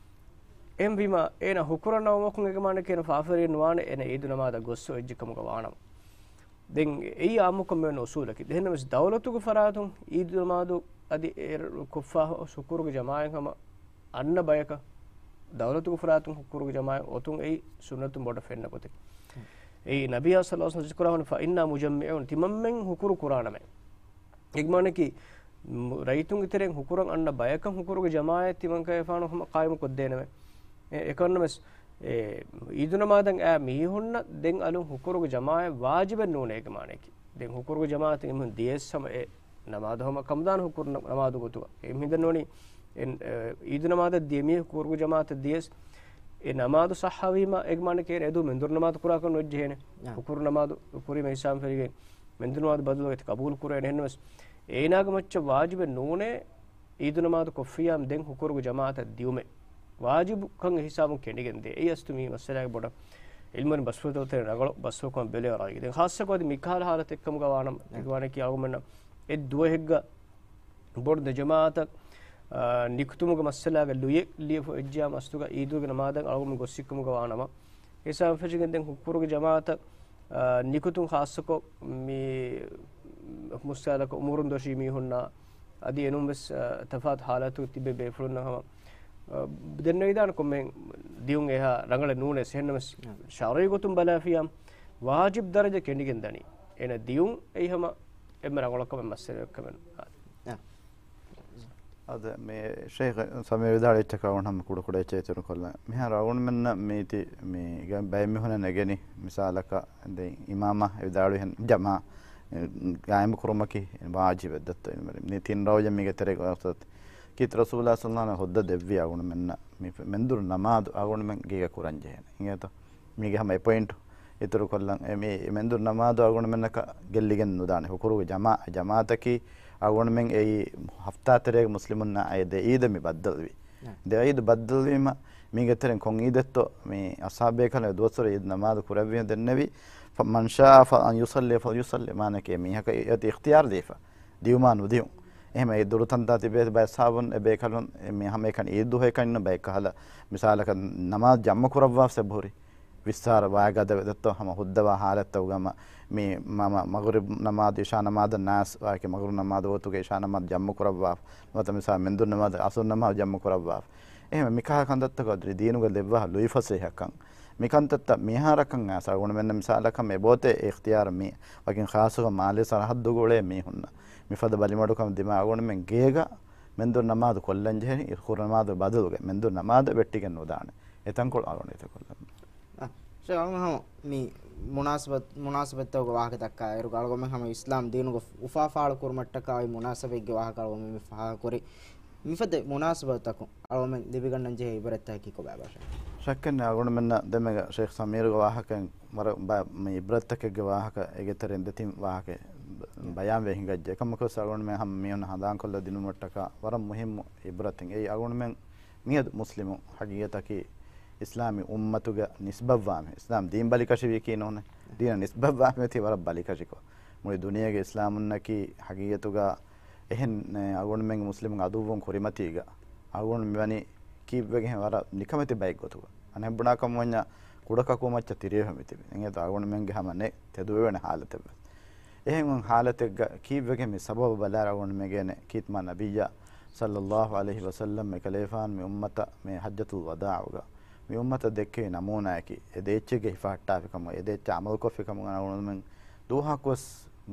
އެހެންވީމަ، އޭނަ ހުކުރަށް ނަމަވުމަކުން އޭގެ މާނައަކީ އޭނަ ފާފަވެރިއެއް ނުވާނެ، އޭނަ ޢީދު ނަމާދަށް ގޮއްސަ ވެއްޖެ ކަމުގަ ވާނަމަ. ދެން އެއީ ޢާއްމުކޮށް މިވަން އުޞޫލަކީ. އެހެންނަމަވެސް ދައުލަތުގެ ފަރާތުން ޢީދު ނަމާދު އަދި އޭރު ކޮށްފާ ހުކުރުގެ ޖަމާޢަތް ހަމަ އަންނަ ބަޔަކަށް ދައުލަތުގެ ފަރާތުން ހުކުރުގެ ޖަމާޢަތް އޮތުން އެއީ ސުންނަތުން ބޮޑަށް ފެންނަ ގޮތެއް. އެއީ ނަބިއްޔާ ޞައްލައްލާހު ޢަލައިހި ވަސައްލަމަ ޒިކުރު ކުރައްވަނީ، "ފައިންނާ މުޖައްމިޢޫން"، ތިމަންމެން ހުކުރު ކުރާނަމޭ. އޭގެ މާނައަކީ، މު-، ރައްޔިތުންގެ ތެރެއިން ހުކުރަށް އަންނަ ބަޔަކަށް ހުކުރުގެ ޖަމާޢަތް ތިމަންކަލޭގެފާނު ހަމަ ޤާއިމު ކޮށްދޭނަމޭ. އެ-، އެކަންނަމެސް، އެ، ޢީދު ނަމާދަށް އައި މީހުންނަށް ދެން އަލުން ހުކުރުގެ ޖަމާޢަތް ވާޖިބެއް ނޫނޭ އޭގެ މާނައަކީ. ދެން ހުކުރުގެ ޖަމާޢަތުން އެމީހުން ދިޔަސް ހަމަ އެ ނަމާދު ހަމަ ކަމުދާނެ ހުކުރު ނަ-، ނަމާދު ގޮތުގަ. އެ މި ހިނދަން ވަނީ، އެ، އެ، ޢީދު ނަމާދަށް ދިޔަ މީހަކު ހުކުރުގެ ޖަމާޢަތަށް ދިޔަސް އެ ނަމާދު ޞައްޙަވީމަ އޭގެ މާނައަކީ އެދު މެންދުރު ނަމާދު ކުރާކަށް ނުޖެހޭނެ. އާ. ހުކުރު ނަމާދު ކުރީމަ އިސާމް ފެރިގެން. މެންދުރު ނަމާދު ބަދަލުވެ ކަބޫލު ކުރޭނެ. އެހެންނަމަވެސް އޭނާގެ މައްޗަށް ވާޖިބެއް ނޫނޭ އީދު ނަމާދު ކޮށްފިއްޔާމު ދެން ހުކުރުގެ ޖަމާއަތަށް ދިޔުމެއް. ވާޖިބު ކަން އެ ހިސާބުން ކެނޑިގެން ދޭ. އެއީ އަސްލު މި މައްސަލާގެ ބޮޑަށް އިލްމުވެރިން ބަސްފުޅުތައް ތެރެ ރަނގަޅު ބަސްފުޅުކަމަށް ބެލެވޭ ރައީގެ. ދެން ޚާއްޞަކޮށް އަދި މިކަހަލަ ހާލަތެއްކަމުގަ ވާނަމަ، އެ ވާނެކީ އަޅުގަނޑުމެންނަށް އެ ދުވަހެއްގަ ބޮޑު ދެ ޖަމާއަތަށް، އާ، ނިކުތުމުގެ މައްސަލާގެ ލުޔެއް ލިޔެފަ އެއްޖާ މަސްތުގަ އީދުގެ ނަމާދަށް އަޅުގަނޑު ގޮސް ސިއްކުމުގަ ވާނަމަ، އެ ހިސާބަށް ފެށިގެން ދެން ހުކުރުގެ ޖަމާއަތަށް، އާ، ނިކުތުން ޚާއްޞަކޮށް މި މުސްތާލަކަށް އުމުރުން ދޮށީ މީހުންނާ އަދި އެނޫން ވެސް، އާ، ތަފާތު ހާލަތު ތިބޭ ބޭފުޅުންނަށް ހަމަ، އާ، ދެންނެވިދާނެ ކޮންމެ ދިޔުން އެހާ ރަނގަޅެއް ނޫނޭ. އެހެންނަމަވެސް ޝަރުޢީ ގޮތުން ބަލާފިޔާ ވާޖިބް ދަރަޖަ ކެނޑިގެން ދަނީ. އޭނަ ދިޔުން އެއީ ހަމަ އެންމެ ރަނގަޅު ކަމެއް މައްސަލައެއްކަމެއް. އަދަ މި ޝޭޚް ސަމީރު ވިދާޅުވި އެއްޗަކަށް އަޅުގަނޑު ހަމަ ކުޑަކުޑަ އެއްޗެއް އިތުރުކޮށްލަން. މިހާރު އަޅުގަނޑުމެންނަށް މީތި މި ގަ-، ބައެއް މީހުންނަށް ނެގެނީ މިސާލަކަށް ދެން އިމާމާ ވިދާޅުވިހެން ޖަމާ ގާއިމު ކުރުމަކީ ވާޖިބެއް ދައްތަ މި ތިން ރަވަޔަށް މީގެ ތެރޭގަ ކީރިތި ރަސޫލާ ޞައްލައްލާހު ޢަލައިހި ވަސައްލަމަ ހުއްދަ ދެއްވި އަޅުގަނޑުމެންނަށް މި މެންދުރު ނަމާދު އަޅުގަނޑުމެން ގޭގަ ކުރަން ޖެހޭނެ. އިނގޭތޯ؟ މީގެ ހަމަ އެ ޕޮއިންޓު އިތުރުކޮށްލަން. އެ މި މެންދުރު ނަމާދު އަޅުގަނޑުމެންނަކަށް ގެއްލިގެން ނުދާނެ. ހުކުރުގެ ޖަމާ-، ޖަމާއަތަކީ އަޅުގަނޑުމެން އެއީ ހަފްތާ ތެރޭގެ މުސްލިމުންނާ އެ ދެ ޢީދެއް މި ބައްދަލުވީ. ދެ ޢީދު ބައްދަލުވީމަ، މީގެ ތެރެއިން ކޮން ޢީދެއްތޯ މި އަޞްޙާބުބޭކަލުން ދުވަސްވަރު ޢީދު ނަމާދު ކުރެއްވި ދެންނެވީ، ފަ-، مَنْ شَاءَ فَلْيُصَلِّ فَلْيُصَلِّ، މާނައަކީ މީހަކަށް އެ-، އެ-، އިޚްތިޔާރު ދީފަ. ދިޔުމާ ނުދިޔުން. އެހެން އެ ދުރުތަންތާ ތިބޭ ބައެއް އަޞްޙާބުން އެބޭކަލުން އެ މި ހަމައެކަނި ޢީދު ދުވަހެއްކަން އިންނަ ބައެއް ކަހަލަ، މިސާލަކަށް ނަމާދު ޖަމްޢު ކުރައްވާފަ އެބަހުރި. ވިއްސާރަ ވާގަދަވެ ދައްތޯ ހަމަ ހުއްދަވާ ހާލަތްތަކުގަ މަ-، މި މަ-، މަ-، މަޣުރިބް ނަމާދު އިޝާ ނަމާދަށް ނާސް ވާކި މަޣުރިބް ނަމާދު ވަގުތުގެ އިޝާ ނަމާދު ޖަމްޢު ކުރައްވާފަ. ނުވަތަ މިސާ މެންދުރު ނަމާދު އަސުރު ނަމާދު ޖަމްޢު ކުރައްވާފަ. އެހެން މިކަހަލަ ކަންތައްތަކަށް ދީނުގަ ދެއްވާ ލުއިފަސޭހަކަން. މިކަންތައްތައް މިހާރަކަށް އައިސް އަޅުގަނޑުމެންނަށް މިސާލަކަށް އެބޯތޭ އިޚްތިޔާރު މި ވަކިން ޚާއްޞަކޮށް މާލޭ ސަރަހައްދުގަ އުޅޭ މީހުންނަށް މިފަދަ ބަލިމަޑުކަމެއް ދިމާ އަޅުގަނޑުމެން ގޭގަ މެންދުރު ނަމާދު ކޮށްލަން ޖެހެނީ ހުކުރު ނަމާދު ބަދަލުގަ މެންދުރު ނަމާދަށް ވެއްޓިގެން ނުދާނެ. އެތަންކޮޅު އަޅުގަނޑު އިތުރުކޮށްލަން. އަ، ޝޭޚް އަޅުގަނޑު ހަމަ މި މުނާސަބަތް، މުނާސަބަތްތަކުގެ ވާހަކަ ދައްކާ އޭރުގަ އަޅުގަނޑުމެން ހަމަ އިސްލާމް ދީނުގެ އުފާ ފާޅު ކުރުމަށްޓަކާ އޮތް މުނާސަބަތްގެ ވާހަކަ އަޅުގަނޑުމެން މި ފާހަގަކުރި. މިފަދަ މުނާސަބަތްތަކުން އަޅުގަނޑުމެން ލިބިގަންނަން ޖެހޭ އިބްރަތްތަކަކީ ކޮބާބާ ޝޭޚް؟ ޝައްކެއް ނެތް އަޅުގަނޑުމެންނަށް ދެމެގަ ޝޭޚް ސަމީރުގެ ވާހަކައިން ވަރަށް ބަ-، މި އިބްރަތްތަކެއްގެ ވާހަކަ އޭގެ ތެރެއިން ދެތިން ވާހަކަ ބަ-، ބަޔާންވެ ހިނގައްޖެ. އެކަމަކުވެސް އަޅުގަނޑުމެން ހަމަ މީހުން ހަނދާންކޮށްލަ ދިނުމަށްޓަކާ ވަރަށް މުހިއްމު އިބްރަތެއް. އެއީ އަޅުގަނޑުމެން މިއަދު މުސްލިމު ހަގީގަތަކީ އިސްލާމީ އުއްމަތުގަ ނިސްބަތްވާމެ، އިސްލާމް ދީން ބަލިކަށިވީކީ ނޫނޭ. ދީނަށް ނިސްބަތްވާމެ ތި ވަރަށް ބަލިކަށިކޮށް. މުޅި ދުނިޔޭގެ އިސްލާމުންނަކީ ހަގީގަތުގަ އެހެން، އެ، އަޅުގަނޑުމެންގެ މުސްލިމުން އަދުއްވުން ކުރިމަތީގަ އަޅުގަނޑު މިވަނީ ކީއްވެގެން ވަރަށް ނިކަމެތި ބައެއް ގޮތުގަ. އަނެއް ބުނާކަމުން ވަންޏާ ކުޑަކަކު މައްޗަށް ތިރިވެފަ މިތިބި. އެނގޭތޯ އަޅުގަނޑުމެންގެ ހަމަ ނެ ތެދުވެވޭނެ ހާލަތެއްވެސް. އެހެން ހާލަތެއްގަ ކީއްވެގެން މި ސަބަބަށް ބަލާއިރު އަޅުގަނޑުމެން ނެގޭނެ ކީރިތި މާ ނަބިއްޔާ ޞައްލައްލާހު ޢަލައިހި ވަސައްލަމް އެކަލޭފާނު މި އުއްމަތަށް މި ޙައްޖަތުލް ވަދާޢުގަ މި އުއްމަތަށް ދެއްކެވި ނަމޫނާއަކީ، އެ ދޭއްޗެއްގެ ހިފަހައްޓާފިކަމުގަ، އެ ދޭއްޗަށް ޢަމަލުކޮށްފިކަމުގަ އަޅުގަނޑުމެން ދުވަހަކުވެސް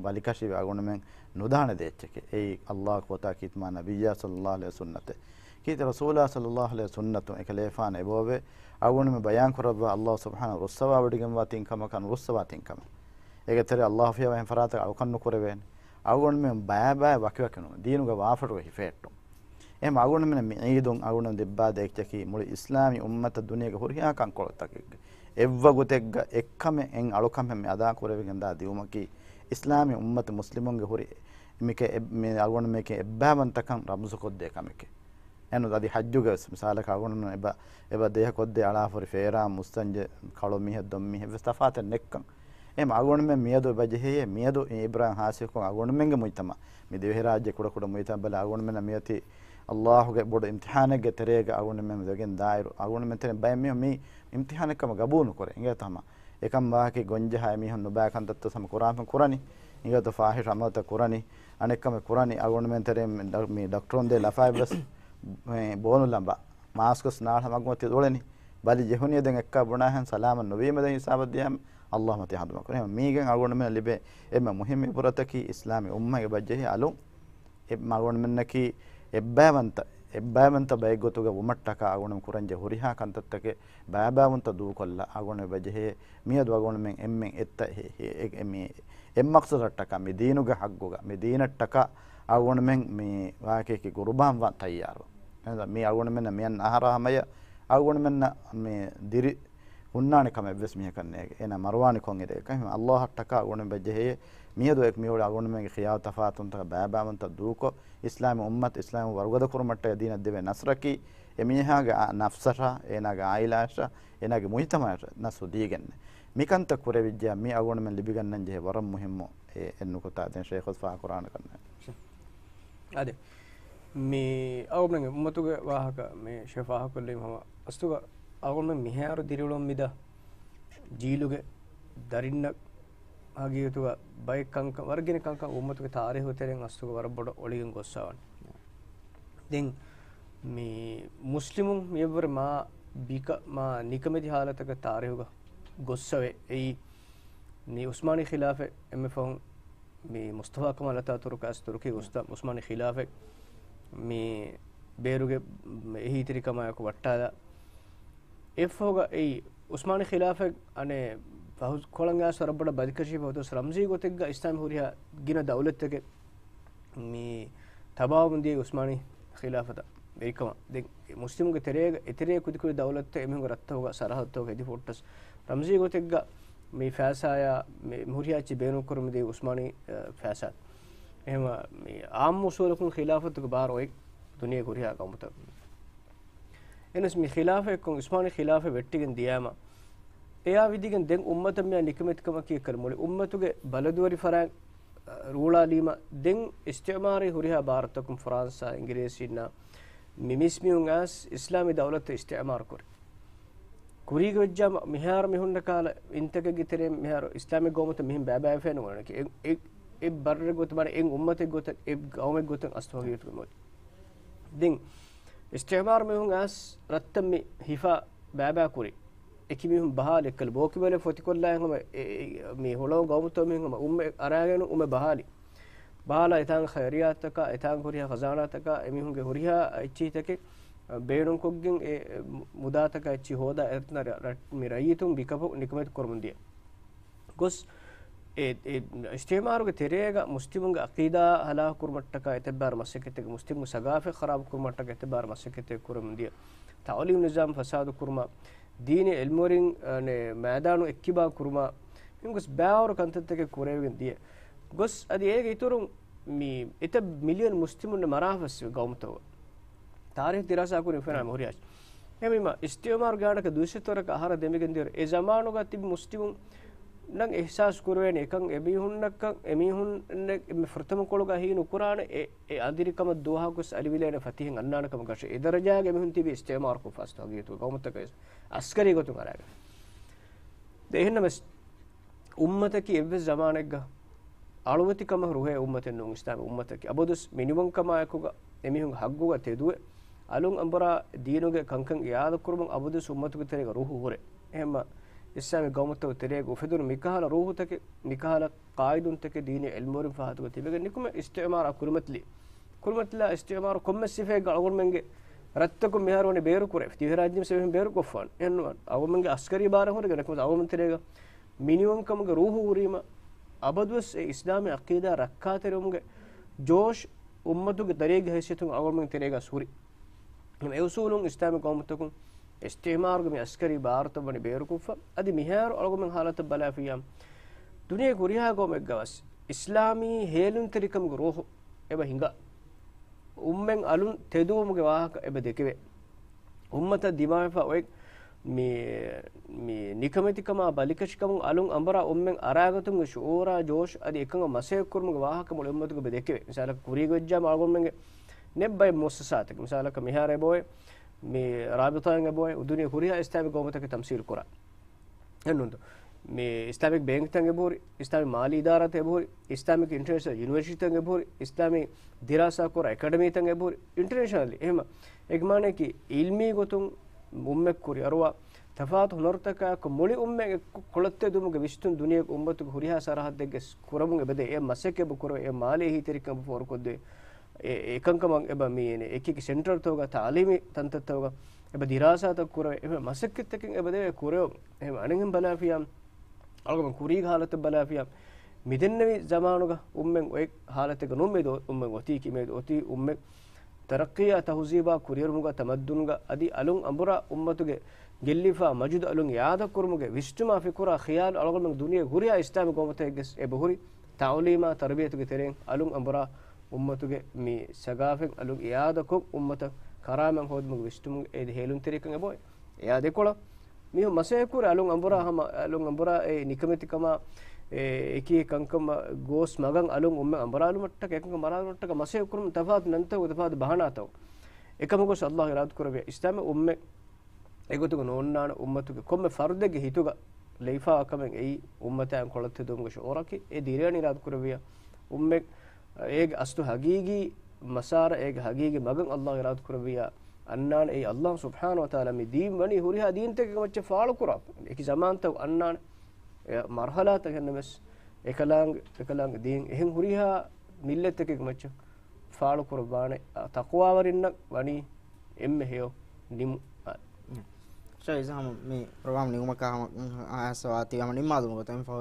ބަލިކަށިވެ އަޅުގަނޑުމެން ނުދާނެ ދޭއްޗެކޭ. އެއީ ﷲ ގެ ގޮތާ ކީރިތި މާ ނަބިއްޔާ ޞައްލައްލާހު ޢަލައިހި ވަސައްލަމް ސުންނަތެއް. ކީރިތި ރަސޫލާ ޞައްލައްލާހު ޢަލައިހި ވަސައްލަމް ސުންނަތުން އެކަލޭފާނު އެބައޮވޭ އަޅުގަނޑުމެން ބަޔާން ކުރައްވާ ﷲ ސުބްޙާނަހު ރުއްސަވާވޮޑިގެންވާ ތިން ކަމަކަށް ނުރުއްސަވާ ތިން ކަމެއް. އޭގެ ތެރޭ ﷲ ފިޔަވާ އެހެން ފަރާތަކަށް އަޅުކަން ނުކުރެވޭނެ. އަޅުގަނޑުމެން ބައިބައި ވަކިވަކި ނުވެ ދީނުގެ ވާފަޓުގަ ހިފެހެއްޓުން. އެހެން އަޅުގަނޑުމެން މި ޢީދުން އަޅުގަނޑު ދެއްވާ ދޭއްޗަކީ މުޅި އިސްލާމީ އުއްމަތަށް ދުނިޔޭގެ ހުރިހާ ކަންކޮޅުތަކެއްގެ އެއްވަގުތެއްގަ އެއްކަމެއް އެއް އަޅުކަމެއް މި އަދާ ކުރެވިގެންދާ ދިއުމަކީ އިސްލާމީ އުއްމަތު މުސްލިމުންގެ ހުރި މިކަ-، އެ-، މި އަޅުގަނޑުމެން އެއްބައިވަންތަކަން ރަމްޒުކޮށްދޭ ކަމެކޭ. އެން އަދި ޙައްޖުގަ ވެސް މިސާލަކަށް އަޅުގަނޑުމެން އެބަ، އެބަ ދޭހަ ކޮށްދޭ އަޅާފަ ހުރި ފޭރާ މުއްސަންޖެ ކަޅު މީހެއް ދޮން މީހެއް ވެސް ތަފާތެއް ނެއްކަން. އެހެން އަޅުގަނޑުމެން މިއަދު އެބަ ޖެހޭ، މިއަދު އިބްރާހިމް ހާސިލްކޮށް އަޅުގަނޑުމެންގެ މުޖްތަމަޢު، މި ދިވެހިރާއްޖެ ކުޑަކުޑަ މުޖްތަމަޢު ބަލާ އަޅުގަނޑުމެންނަށް މިއޮތީ ﷲ ގެ ބޮޑު އިމްތިޙާނެއްގެ ތެރޭގަ އަޅުގަނޑުމެން ވެގެން ދާއިރު، އަޅުގަނޑުމެން ތެރެއިން ބައެއް މީހުން މި އިމްތިޙާނެއް ކަމަށް ގަބޫލު ނުކުރޭ. އިނގޭތޯ ހަމަ އެކަން ވާހަކަ ގޮންޖަހާ މީހުން ނުބައި ކަންތައްތައް ހަމަ ކުރާން ކުރަނީ. އިނގޭތޯ ފާޙިޝް ޢަމަލުތައް ކުރަނީ. އަނެއްކަމެއް ކުރަނީ އަޅުގަނޑުމެން ތެރެއިން މި ޑޮ-، މި ޑޮކްޓަރުން ދޭ ލަފާއެއް ވެސް މި ބޯނުލަނބަ މާސްކުސް ނާޅަ މަގުމަތި އުޅެނީ. ބަލި ޖެހުނީ ދެން އެއްކާ ބުނާހެން ސަލާމަތް ނުވީމަ ދެން ހިސާބަށް ދިޔަހަމަ ﷲ މަތި ހަނދުމަ ކުރޭ. އެހެން މީގެން އަޅުގަނޑުމެން ލިބޭ އެންމެ މުހިއްމު އިބްރަތަކީ އިސްލާމީ އުއްމަތް އެބަ ޖެހޭ އަލުން އެ އަޅުގަނޑުމެންނަކީ އެއްބައިވަންތަ، އެއްބައިވަންތަ ބައެއްގޮތުގަ ވުމަށްޓަކާ އަޅުގަނޑުމެން ކުރަންޖެހޭ ހުރިހާ ކަންތައްތަކެއް ބައިބައިވުންތައް ދޫކޮށްލާ އަޅުގަނޑުމެން އެބަޖެހޭ. މިއަދު އަޅުގަނޑުމެން އެންމެން އެއްތަ-، އެ-، އެ-، އެ-، މި އެއްމަޤްޞަދަށްޓަކާ، މި ދީނުގެ ޙައްޤުގަ، މި ދީނަށްޓަކާ އަޅުގަނޑުމެން މި ވާހަކައަކީ ޤުރުބާން ވާން ތައްޔާރު. އެހެން މީ އަޅުގަނޑުމެންނަށް މިއަންނަ އަހަރާ ހަމަޔަށް އަޅުގަނޑުމެންނަށް މި ދިރި ހުންނާނެ ކަމެއް ވެސް މީހަކަށް ނޭގެ. އޭނާ މަރުވާނެ ކޮން އިރެއްކަ؟ އެހެން އައްލާހަށްޓަކާ އަޅުގަނޑުމެން ބައްޖެހޭ މިއަދު އެކު މިއުޅޭ އަޅުގަނޑުމެންގެ ޚިޔާލު ތަފާތުންތަކަށް ބައިބައިވަންތަ ދޫކޮށް، އިސްލާމީ އުއްމަތް އިސްލާމް ވަރުގަދަ ކުރުމަށްޓަކައި ދީނަށް ދެވޭ ނަސްރަކީ، އެ މީހާގެ އާ، ނަފްސަށާ، އޭނާގެ އާއިލާއަށާ، އޭނާގެ މުޖްތަމަޢަށް ނަސްރު ދީގެންނެ. މިކަންތައް ކުރެވިއްޖެޔާ މި އަޅުގަނޑުމެން ލިބިގަންނަން ޖެހޭ ވަރަށް މުހިއްމު އެ، އެއް ނުކުތާ. ދެން ޝޭޚު ފާހަގަކުރާނެ ކަންނޭ. އާދެ، މި އަޅުގަނޑުމެންގެ އުއްމަތުގެ ވާހަކަ މި ޝޭޚް ފާހަގަކޮށްލީމަ ހަމަ އަސްތުގަ އަޅުގަނޑުމެން މިހާރު ދިރިއުޅުން މިދާ ޖީލުގެ ދަރިންނަށް ހަގީގަތުގަ ބައެއް ކަންކަން، ވަރަށް ގިނަ ކަންކަން އުއްމަތުގެ ތާރީހު ތެރެއިން އަސްތުގަ ވަރަށް ބޮޑަށް އޮޅިގެން ގޮއްސަވާނެ. ދެން މި މުސްލިމުން މިއަށްވުރެ މާ ބިކަ، މާ ނިކަމެތި ހާލަތަކަށް ތާރީހުގަ ގޮއްސަވޭ. އެއީ މި އުސްމާނީ ޚިލާފަތް އެންމެ ފަހުން މި މުސްތަފާ ކަމާލް އަތާ ތުރުކަސް ތުރުކީ އުސްތާ، އުސްމާނީ ޚިލާފަތް މި ބޭރުގެ އެހީތެރިކަމާއެކު ވައްޓާލާ. އެއަށްފަހުގަ އެއީ އުސްމާނީ ޚިލާފަތް އަނެއް ފަހު ކޮޅަނގާސް ވަރަށް ބޮޑަށް ބަލިކަށީފަ ހުތު ރަމްޒީ ގޮތެއްގަ އިސްލާމް ހުރިހާ ގިނަ ދައުލަތްތަކެއް މި ތަބާވަމުން ދިޔަ އުސްމާނީ ޚިލާފަތަށް ވެރިކަމަށް. ދެން މުސްލިމުންގެ ތެރޭގަ، އެތެރޭ ކުދިކުދި ދައުލަތްތައް އެމީހުންގެ ރަށްތަކުގަ ސަރަހައްދުތަކުގަ ހެދިފަ ހުއްޓަސް ރަމްޒީ ގޮތެއްގަ މި ފައިސާޔާ މި ހުރިހާ އެއްޗެއް ބޭނުންކުރަމުން ދިޔަ އުސްމާނީ، އަ، ފައިސާ. އެހެންވެ މި އާއްމު އުސޫލަކުން ޚިލާފަތުގެ ބާރު އޮތް ދުނިޔޭގެ ހުރިހާ ގައުމުތަކުގަ. އެހެނަސް މި ޚިލާފަތްކޮށް، އުސްމާނީ ޚިލާފަތް ވެއްޓިގެން ދިޔާމަ، އެއާ ވިދިގެން ދެން އުއްމަތަށް މިއާ ނިކަމެތިކަމަކީ އެއްކަލަ މުޅި އުއްމަތުގެ ބަލަދުވަރި ފަރާތް ރޫޅާލީމަ، ދެން އިސްތިޢުމާރީ ހުރިހާ ބާރުތަކުން ފްރާންސާ، އިނގިރޭސީންނާ މި މީސްމީހުން އައިސް އިސްލާމީ ދައުލަތަށް އިސްތިޢުމާރު ކުރި. ކުރީގަ ވެއްޖާމަ މިހާރު މި ހުންނަ ކަހަލަ އިންތަކެއްގެ ތެރެއިން މިހާރު އިސްލާމީ ގައުމުތައް މިހެން ބައިބައިވެފައެއް ނުގަނެ. އެ، އެ، އެއް ބައްރެއް ގޮތަށް، މާނަ އެއް އުއްމަތެއް ގޮތަށް، އެއް ގައުމެއް ގޮތަށް އަސްލު ހަގީގަތުގަ މިއޮތީ. ދެން އިސްތިޢުމާރު މީހުން އައިސް ރަށްތައް މި ހިފާ ބައިބައި ކުރި. އެކި މީހުން ބަހާލި އެއްކަލަ ބޯކިބަލެ ފޮތިކޮށްލާ ހަމަ އެ، އެ، މި ހުޅަވު ގައުމުތައް މީހުން ހަމަ އުއްމަ އަރާގެން އުއްމަ ބަހާލި. ބަހާލާ އެތާނގެ ޚައިރިއްޔާތަކާ، އެތާނގެ ހުރިހާ ޚަޒާނާތަކާ، އެމީހުންގެ ހުރިހާ އެއްޗިހިތަކެއް ބޭނުންކޮށްގެން އެ މުދާތަކާ އެއްޗިހި ހޯދާ އެ ރަ-، މި ރައްޔިތުން ބިކަޕު ނިކަމެތި ކުރަމުން ދިޔަ. ގޮސް އެ، އެ އިސްތިޢުމާރުގެ ތެރޭގަ މުސްލިމުންގެ ޢަޤީދާ ހަލާކު ކުރުމަށްޓަކާ އެތައް ބާރު މަސައްކަތެއް، މުސްލިމުންގެ ސަގާފަތް ޚަރާބު ކުރުމަށްޓަކާ އެތައް ބާރު މަސައްކަތެއް ކުރަމުން ދިޔަ. ތަޢުލީމު ނިޒާމް ފަސާދު ކުރުމަށް، ދީނީ ޢިލްމުވެރިން، އަނެއް، މައިދާނު އެއްކިބާ ކުރުމަށް، މި ގޮސް ބާވަރު ކަންތައްތަކެއް ކުރެވިގެން ދިޔަ. ގޮސް އަދި އޭގެ އިތުރުން މި އެތައް މިލިއަން މުސްލިމުން މަރާފަސް ގައުމުތައް ތާރީޚް ދިރާސާ ކުރި ފެނާ މުހުރިޔާސް. އެހެންވީމަ، އިސްތިޢުމާރު ގާނަކަ ދުއިސައްތަ ވަރަކަށް އަހަރަށް ދެމިގެން ދިޔަ އެ ޒަމާނުގަ ތިބި މުސްލިމުންނަށް އިޙްސާސް ކުރެވޭނެ އެކަން އެމީހުންނަކަށް، އެމީހުންނެއް އެންމެ ފުރަތަމަ ކޮޅުގަ ހީ ނުކުރާނެ އެ، އެ އަނދިރިކަމަށް ދުވަހަކުވެސް އަލިވިލޭނެ ފަތިހެއް އަންނާނެ ކަމަށް ގަށެ. އެ ދަރަޖާގަ އެމީހުން ތިބި އިސްތިޢުމާރު ކޮށްފަސް ހަގީގަތުގަ ގައުމުތަކަށް އަސްކަރީ ގޮތުން އަރާގަ. ދެ އެހެންނަމަސް، އުއްމަތަކީ އެއްވެސް ޒަމާނެއްގަ އަޅުވެތިކަމަށް ރުހޭ އުއްމަތެއް ނޫން. އިސްލާމީ އުއްމަތަކީ އަބަދުވެސް މިނިވަންކަމާއެކުގަ އެމީހުންގެ ހައްގުގަ ތެދުވެ، އަލުން އަނބުރާ ދީނުގެ ކަންކަން އިޢާދަ ކުރުމުން އަބަދުވެސް އުއްމަތުގެ ތެރޭގަ ރޫހު ހުރޭ. އެހެންމަ އިސްލާމީ ގައުމުތަކުގެ ތެރޭގަ އުފެދުނު މިކަހަލަ ރޫހުތަކެއް، މިކަހަލަ ޤާއިދުންތަކެއް، ދީނީ ޢިލްމުވެރިން ފަހަތުގަ ތިބެގެން ނިކުމެ އިސްތިޢުމާރާ ކުރިމަތިލި. ކުރިމަތިލާ އިސްތިޢުމާރު ކޮންމެ ސިފައެއްގަ އަޅުގަނޑުމެންގެ ރަށްތަކުން މިހާރު ވަނީ ބޭރު ކުރެވި. ދިވެހިރާއްޖެ ސިފައިން ބޭރު ކޮށްފާނެ. އެހެންނުވާނެ. އަޅުގަނޑުމެންގެ އަސްކަރީ ބާރެއް ހުރެގެން ނިކުމެ އަޅުގަނޑުމެން ތެރޭގަ މިނިވަންކަމުގެ ރޫހު ހުރީމަ، އަބަދުވެސް އެ އިސްލާމީ ޢަޤީދާ ރައްކާތެރިވުމުގެ ޖޯޝް އުއްމަތުގެ ދަރިއެއްގެ ހައިސިއްޔަތުން އަޅުގަނޑުމެން ތެރޭގަ ހުރި. އެ އުސޫލުން އިސްލާމީ ގައުމުތަކުން އިސްތިޢުމާރުގެ މި އަސްކަރީ ބާރުތައް ވަނީ ބޭރުކޮށްފަ. އަދި މިހާރު އަޅުގަނޑުމެން ހާލަތަށް ބަލާފިއްޔާ، ދުނިޔޭގެ ހުރިހާ ގައުމެއްގަވެސް އިސްލާމީ ހޭލުންތެރިކަމުގެ ރޫހު އެބަ ހިނގާ. އުއްމަތް އަލުން ތެދުވުމުގެ ވާހަކަ އެބަ ދެކެވޭ. އުއްމަތަށް ދިމާވެފަ އޮތް މި، މި ނިކަމެތިކަމާ ބަލިކަށިކަމުން އަލުން އަނބުރާ އުއްމަތް އަރާގަތުމުގެ ޝުޢޫރާ ޖޯޝް އަދި އެކަން މަސައްކަތް ކުރުމުގެ ވާހަކަ މުޅި އުއްމަތުގަ އެބަ ދެކެވޭ. މިސާލަކަށް ކުރީގަ ވެއްޖާމަ އަޅުގަނޑުމެންގެ ނެއް ބައެއް މުއައްސަސާތަކެއް، މިސާލަކަށް މިހާރު އެބައޮތް މި ރާބިޠާއިން އެބައޮތް ދުނިޔޭ ހުރިހާ އިސްލާމީ ގައުމުތަކެއް ތަމްސީލު ކުރާ. އެންނުންތޯ؟ މި އިސްލާމިކް ބޭންކްތައް އެބަހުރި، އިސްލާމިކް މާލީ އިދާރާތައް އެބަހުރި، އިސްލާމިކް އިންޓަރނޭޝަނަލް ޔުނިވަރސިޓީތައް އެބަހުރި، އިސްލާމީ ދިރާސާ ކުރާ އެކަޑަމީތައް އެބަހުރި، އިންޓަރނޭޝަނަލް. އެހެން އޭގެ މާނައަކީ އިލްމީ ގޮތުން އުއްމަތް ކުރިއަރުވާ ތަފާތު ހުނަރުތަކާއެކު މުޅި އުއްމަތް އެއްކޮށް ކޮޅަށް ތެދުވުމުގެ ވިސްނުން ދުނިޔޭގެ އުއްމަތުގެ ހުރިހާ ސަރަހައްދެއްގެ ކުރަމުން އެބަދޭ. އެ މަސައްކަތް އެބަ ކުރެވޭ، އެ މާލީ އެހީތެރިކަން އެބަ ފޯރުކޮށްދޭ. އެ، އެކަންކަމަށް އެބަ މި އެކިއެކި ސެންޓަރތަކުގަ، ތަޢުލީމީ ތަންތައްތަކުގަ އެބަ ދިރާސާތައް ކުރެވޭ. އެ މަސައްކަތްތަކެއް އެބަ ދެވޭ ކުރެވުން. އެހެން އަނެއްހެން ބަލާފިޔާ، އަޅުގަނޑު ކުރީގެ ހާލަތަށް ބަލާފިޔާ، މިދެންނެވި ޒަމާނުގަ އުއްމަތް އޮތް ހާލަތެއްގަ ނޫން މިއަދު އުއްމަތް އޮތީކީ. މިއަދު އޮތީ އުއްމަތް ތަރައްޤީއާ ތަހުޒީބާ ކުރިއެރުމުގަ ތަމައްދުނުގަ އަދި އަލުން އަނބުރާ އުއްމަތުގެ ގެއްލިފާ މަޖުދު އަލުން އިއާދަކުރުމުގެ ވިސްނުމާ ފިކުރާ ޚިޔާލު އަޅުގަނޑުމެން ދުނިޔޭގެ ހުރިހާ އިސްލާމީ ގައުމުތަކެއްގެ އެބަހުރި ތަޢުލީމާ ތަރުބިޔަތުގެ ތެރެއިން އަލުން އަނބުރާ އުއްމަތުގެ މި ސަގާފަތް އަލުން އިއާދަކޮށް އުއްމަތަށް ކަރާމަތް ހޯދުމުގެ ވިސްނުމުގެ އެ ހޭލުންތެރިކަން އެބައޮތް. އެއާ ދެކޮޅަށް މީހުން މަސައްކަތްކުރި އަލުން އަނބުރާ ހަމަ އަލުން އަނބުރާ އެ ނިކަމެތިކަމާ އެ އެކި ކަންކަމަށް ގޯސް މަގަށް އަލުން އުއްމަތް އަނބުރާލުމަށްޓަކަ އެކަންކަން މަރާލުމަށްޓަކަ މަސައްކަތްކުރުމުން ތަފާތު ނަންތައް ތަފާތު ބަހަނާތައް. އެކަމަކުސް އައްލާހު އިރާދަކުރެއްވިޔާ އިސްލާމީ އުއްމަތް އެގޮތުގަ ނޯންނާނެ. އުއްމަތުގެ ކޮންމެ ފަރުދެއްގެ ހިތުގަ ލެއިފާވާ ކަމެއް އެއީ އުއްމަތާއިން ކޮޅަށް ތެދުވުމުގެ ޝުޢޫރަކީ. އެ ދިރިއަޅި އިރާދަކުރެއްވިޔާ އުއްމަތް އޭގެ އަސްލު ހަގީގީ މަސާރަ އޭގެ ހަގީގީ މަގަށް އައްލާހު އިރާދަކުރެއްވިޔާ އަންނާނެ. އެއީ އައްލާހު ސުބްޙާނަހު ވަތަޢާލާ މި ދީން ވަނީ ހުރިހާ ދީންތަކެއްގެ މައްޗަށް ފާޅުކުރާ އެކި ޒަމާންތައް އަންނާނެ. އެ މަރުޙަލާތައް އެހެންނަމަވެސް އެކަލާނގެ، އެކަލާނގެ ދީން އެހެން ހުރިހާ މިއްލަތްތަކެއްގެ މައްޗަށް ފާޅުކުރައްވާނެ. ތަޤްވާވެރިންނަށް ވަނީ އެންމެ ހެޔޮ ނިމު. ޝައިޒާ ހަމަ މި ޕްރޮގްރާމް ނިމުމަކާ ހަމަ އައިސް ވާތީ ހަމަ ނިންމާލުމުގެ ތެމިފަ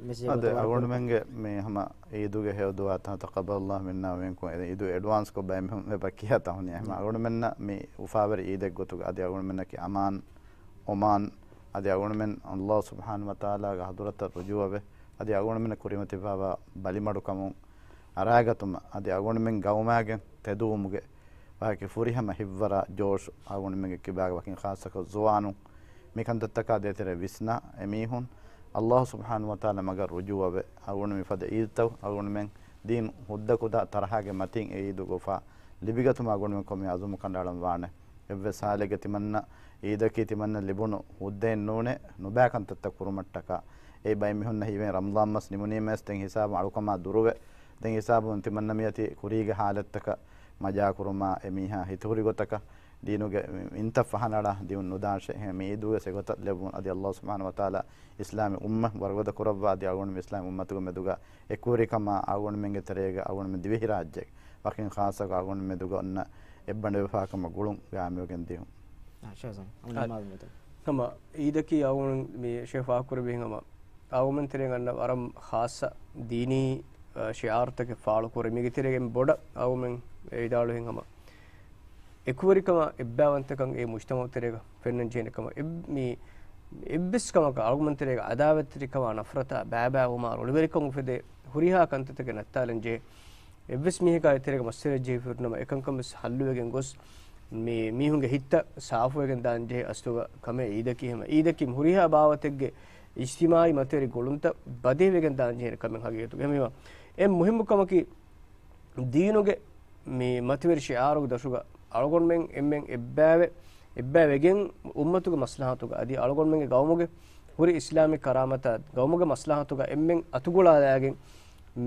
މެސެޖް އަދެ ގޮތަށް ވަރަށް އަޅުގަނޑުމެންގެ މި ހަމަ އީދުގެ ހެޔޮ ދުޢާ ތަޤައްބަލް ﷲ މިންނާ ވަމިންކުމް. އެ އީދު އެޑްވާންސް ކޮށް ބައެއް މީހުން އެބަ ކިޔާ ތަހުނިޔާ. ހަމަ އަޅުގަނޑުމެންނަށް މި އުފާވެރި އީދެއް ގޮތުގަ އަދި އަޅުގަނޑުމެންނަކީ އަމާން، އޮމާން، އަދި އަޅުގަނޑުމެން ﷲ ސުބްޙާނަހު ވަތަޢާލާގެ ޙަޟްރަތަށް ރުޖޫޢަވެ، އަދި އަޅުގަނޑުމެންނަށް ކުރިމަތިވެފައިވާ ބަލިމަޑުކަމުން އަރާގަތުމަށް، އަދި އަޅުގަނޑުމެން ގައުމާގެން ތެދުވުމުގެ ވާހަކަ ފުރިހަމަ ހިތްވަރާ ޖޯޝް އަޅުގަނޑުމެންގެ ކިބާގަ ވަކިން ޚާއްޞަކޮށް ޒުވާނުން މި ކަންތައްތަކާ ދޭތެރޭ ވިސްނާ އެމީހުން ﷲ ސުބްޙާނަހު ވަތަޢާލާ މަގަށް ރުޖޫޢަވެ، އަޅުގަނޑު މިފަދަ އީދުތައް އަޅުގަނޑުމެން ދީން ހުއްދަ ކުދާ ތަރަހާގެ މަތިން އެ އީދުގެ އުފާ ލިބިގަތުމަށް އަޅުގަނޑުމެން ކޮންމެ އަޒުމު ކަނޑައަޅަން ވާނެ. އެއްވެސް ހާލެއްގެ ތިމަންނަ އީދަކީ ތިމަންނަ ލިބުނު ހުއްދައެއް ނޫނޭ، ނުބައި ކަންތައްތައް ކުރުމަށްޓަކާ. އެ ބައެއް މީހުންނަށް ހީވެން ރަމަޟާން މަސް ނިމުނީމަވެސް ދެން ހިސާބުން އަޅުކަމާ ދުރުވެ، ދެން ހިސާބުން ތިމަންނަ މިއޮތީ ކުރީގެ ހާލަތްތަކަށް މަޖާކުރުމާ، އެ މީހާ ހިތުހުރި ގޮތަކަށް ދީނުގެ އިންތައް ފަހަނަޅާ ދިއުން ނުދާށޭ. އެހެން މި އީދުވެސް އެގޮތަށް ލެއްވުން އަދި ﷲ ސުބްޙާނަހު ވަތަޢާލާ އިސްލާމީ އުއްމަތް ވަރުގަދަ ކުރައްވާ އަދި އަޅުގަނޑު އިސްލާމީ އުއްމަތުގެ މެދުގަ އެކުވެރިކަމާ އަޅުގަނޑުމެންގެ ތެރޭގަ އަޅުގަނޑުމެން ދިވެހިރާއްޖެ ވަކިން ޚާއްޞަކޮށް އަޅުގަނޑު މެދުގަ އޮންނަ އެއްބަނޑުވެފާކަމަށް ގުޅުން ގާއިމްވެގެން ދިޔުން. އާ، ޝާޒާން، އަ، ހަމަ އީދަކީ އަޅުގަނޑު މި ޝޭޚް ފާހަގަކުރެއްވިހެން ހަމަ އަޅުގަނޑުމެން ތެރޭގަ އަންނަ ވަރަށް ޚާއްޞަ ދީނީ، އަ، ޝިޢާރުތަކެއް ފާޅުކުރޭ. މީގެ ތެރޭގަ އެންމެ ބޮޑަށް އަޅުގަނޑުމެން ވިދާޅުވިހެން ހަމަ އެކުވެރިކަމާ އެއްބައިވަންތަކަން އެ މުޖްތަމަޢު ތެރޭގަ ފެންނަން ޖެހޭނެ ކަމަށް. އެއް-، މި އެއްވެސް ކަމަކަށް އަޅުގަނޑުމެން ތެރޭގަ އަދާވަތްތެރިކަމާ، ނަފްރަތާ، ބައިބައިވުމާ، ރުޅިވެރިކަމުގެ ފެދޭ ހުރިހާ ކަންތައްތަކެއް ނައްތާލަން ޖެހޭ. އެއްވެސް މީހަކާ އެތެރޭގަ މައްސަލައެއް ޖެހިފަ ހުރިނަމަ، އެކަންކަން ވެސް ހައްލުވެގެން ގޮސް، މި މީހުންގެ ހިތްތައް ސާފުވެގެން ދާން ޖެހޭ. އަސްލުގަ ކަމެއް އީދަކީ ހަމަ އީދަކީ ހުރިހާ ބާވަތެއްގެ އިޖްތިމާޢީ މަތިވެރި ގުޅުންތައް ބަދިހިވެގެން ދާން ޖެހޭ ކަމެއް ހަގީގަތުގަ. އެހެންވީމަ އެންމެ މުހިއްމު ކަމަކީ، ދީނުގެ މި މަތިވެރި ޝިޢާރުގެ ދަށުގަ އަޅުގަނޑުމެން އެންމެން އެއްބައިވެ، އެއްބައިވެގެން އުއްމަތުގެ މަސްލަހަތުގަ އަދި އަޅުގަނޑުމެންގެ ގައުމުގެ ހުރި އިސްލާމީ ކަރާމަތާ ގައުމުގެ މަސްލަހަތުގަ އެންމެން އަތުގުޅާލާގެން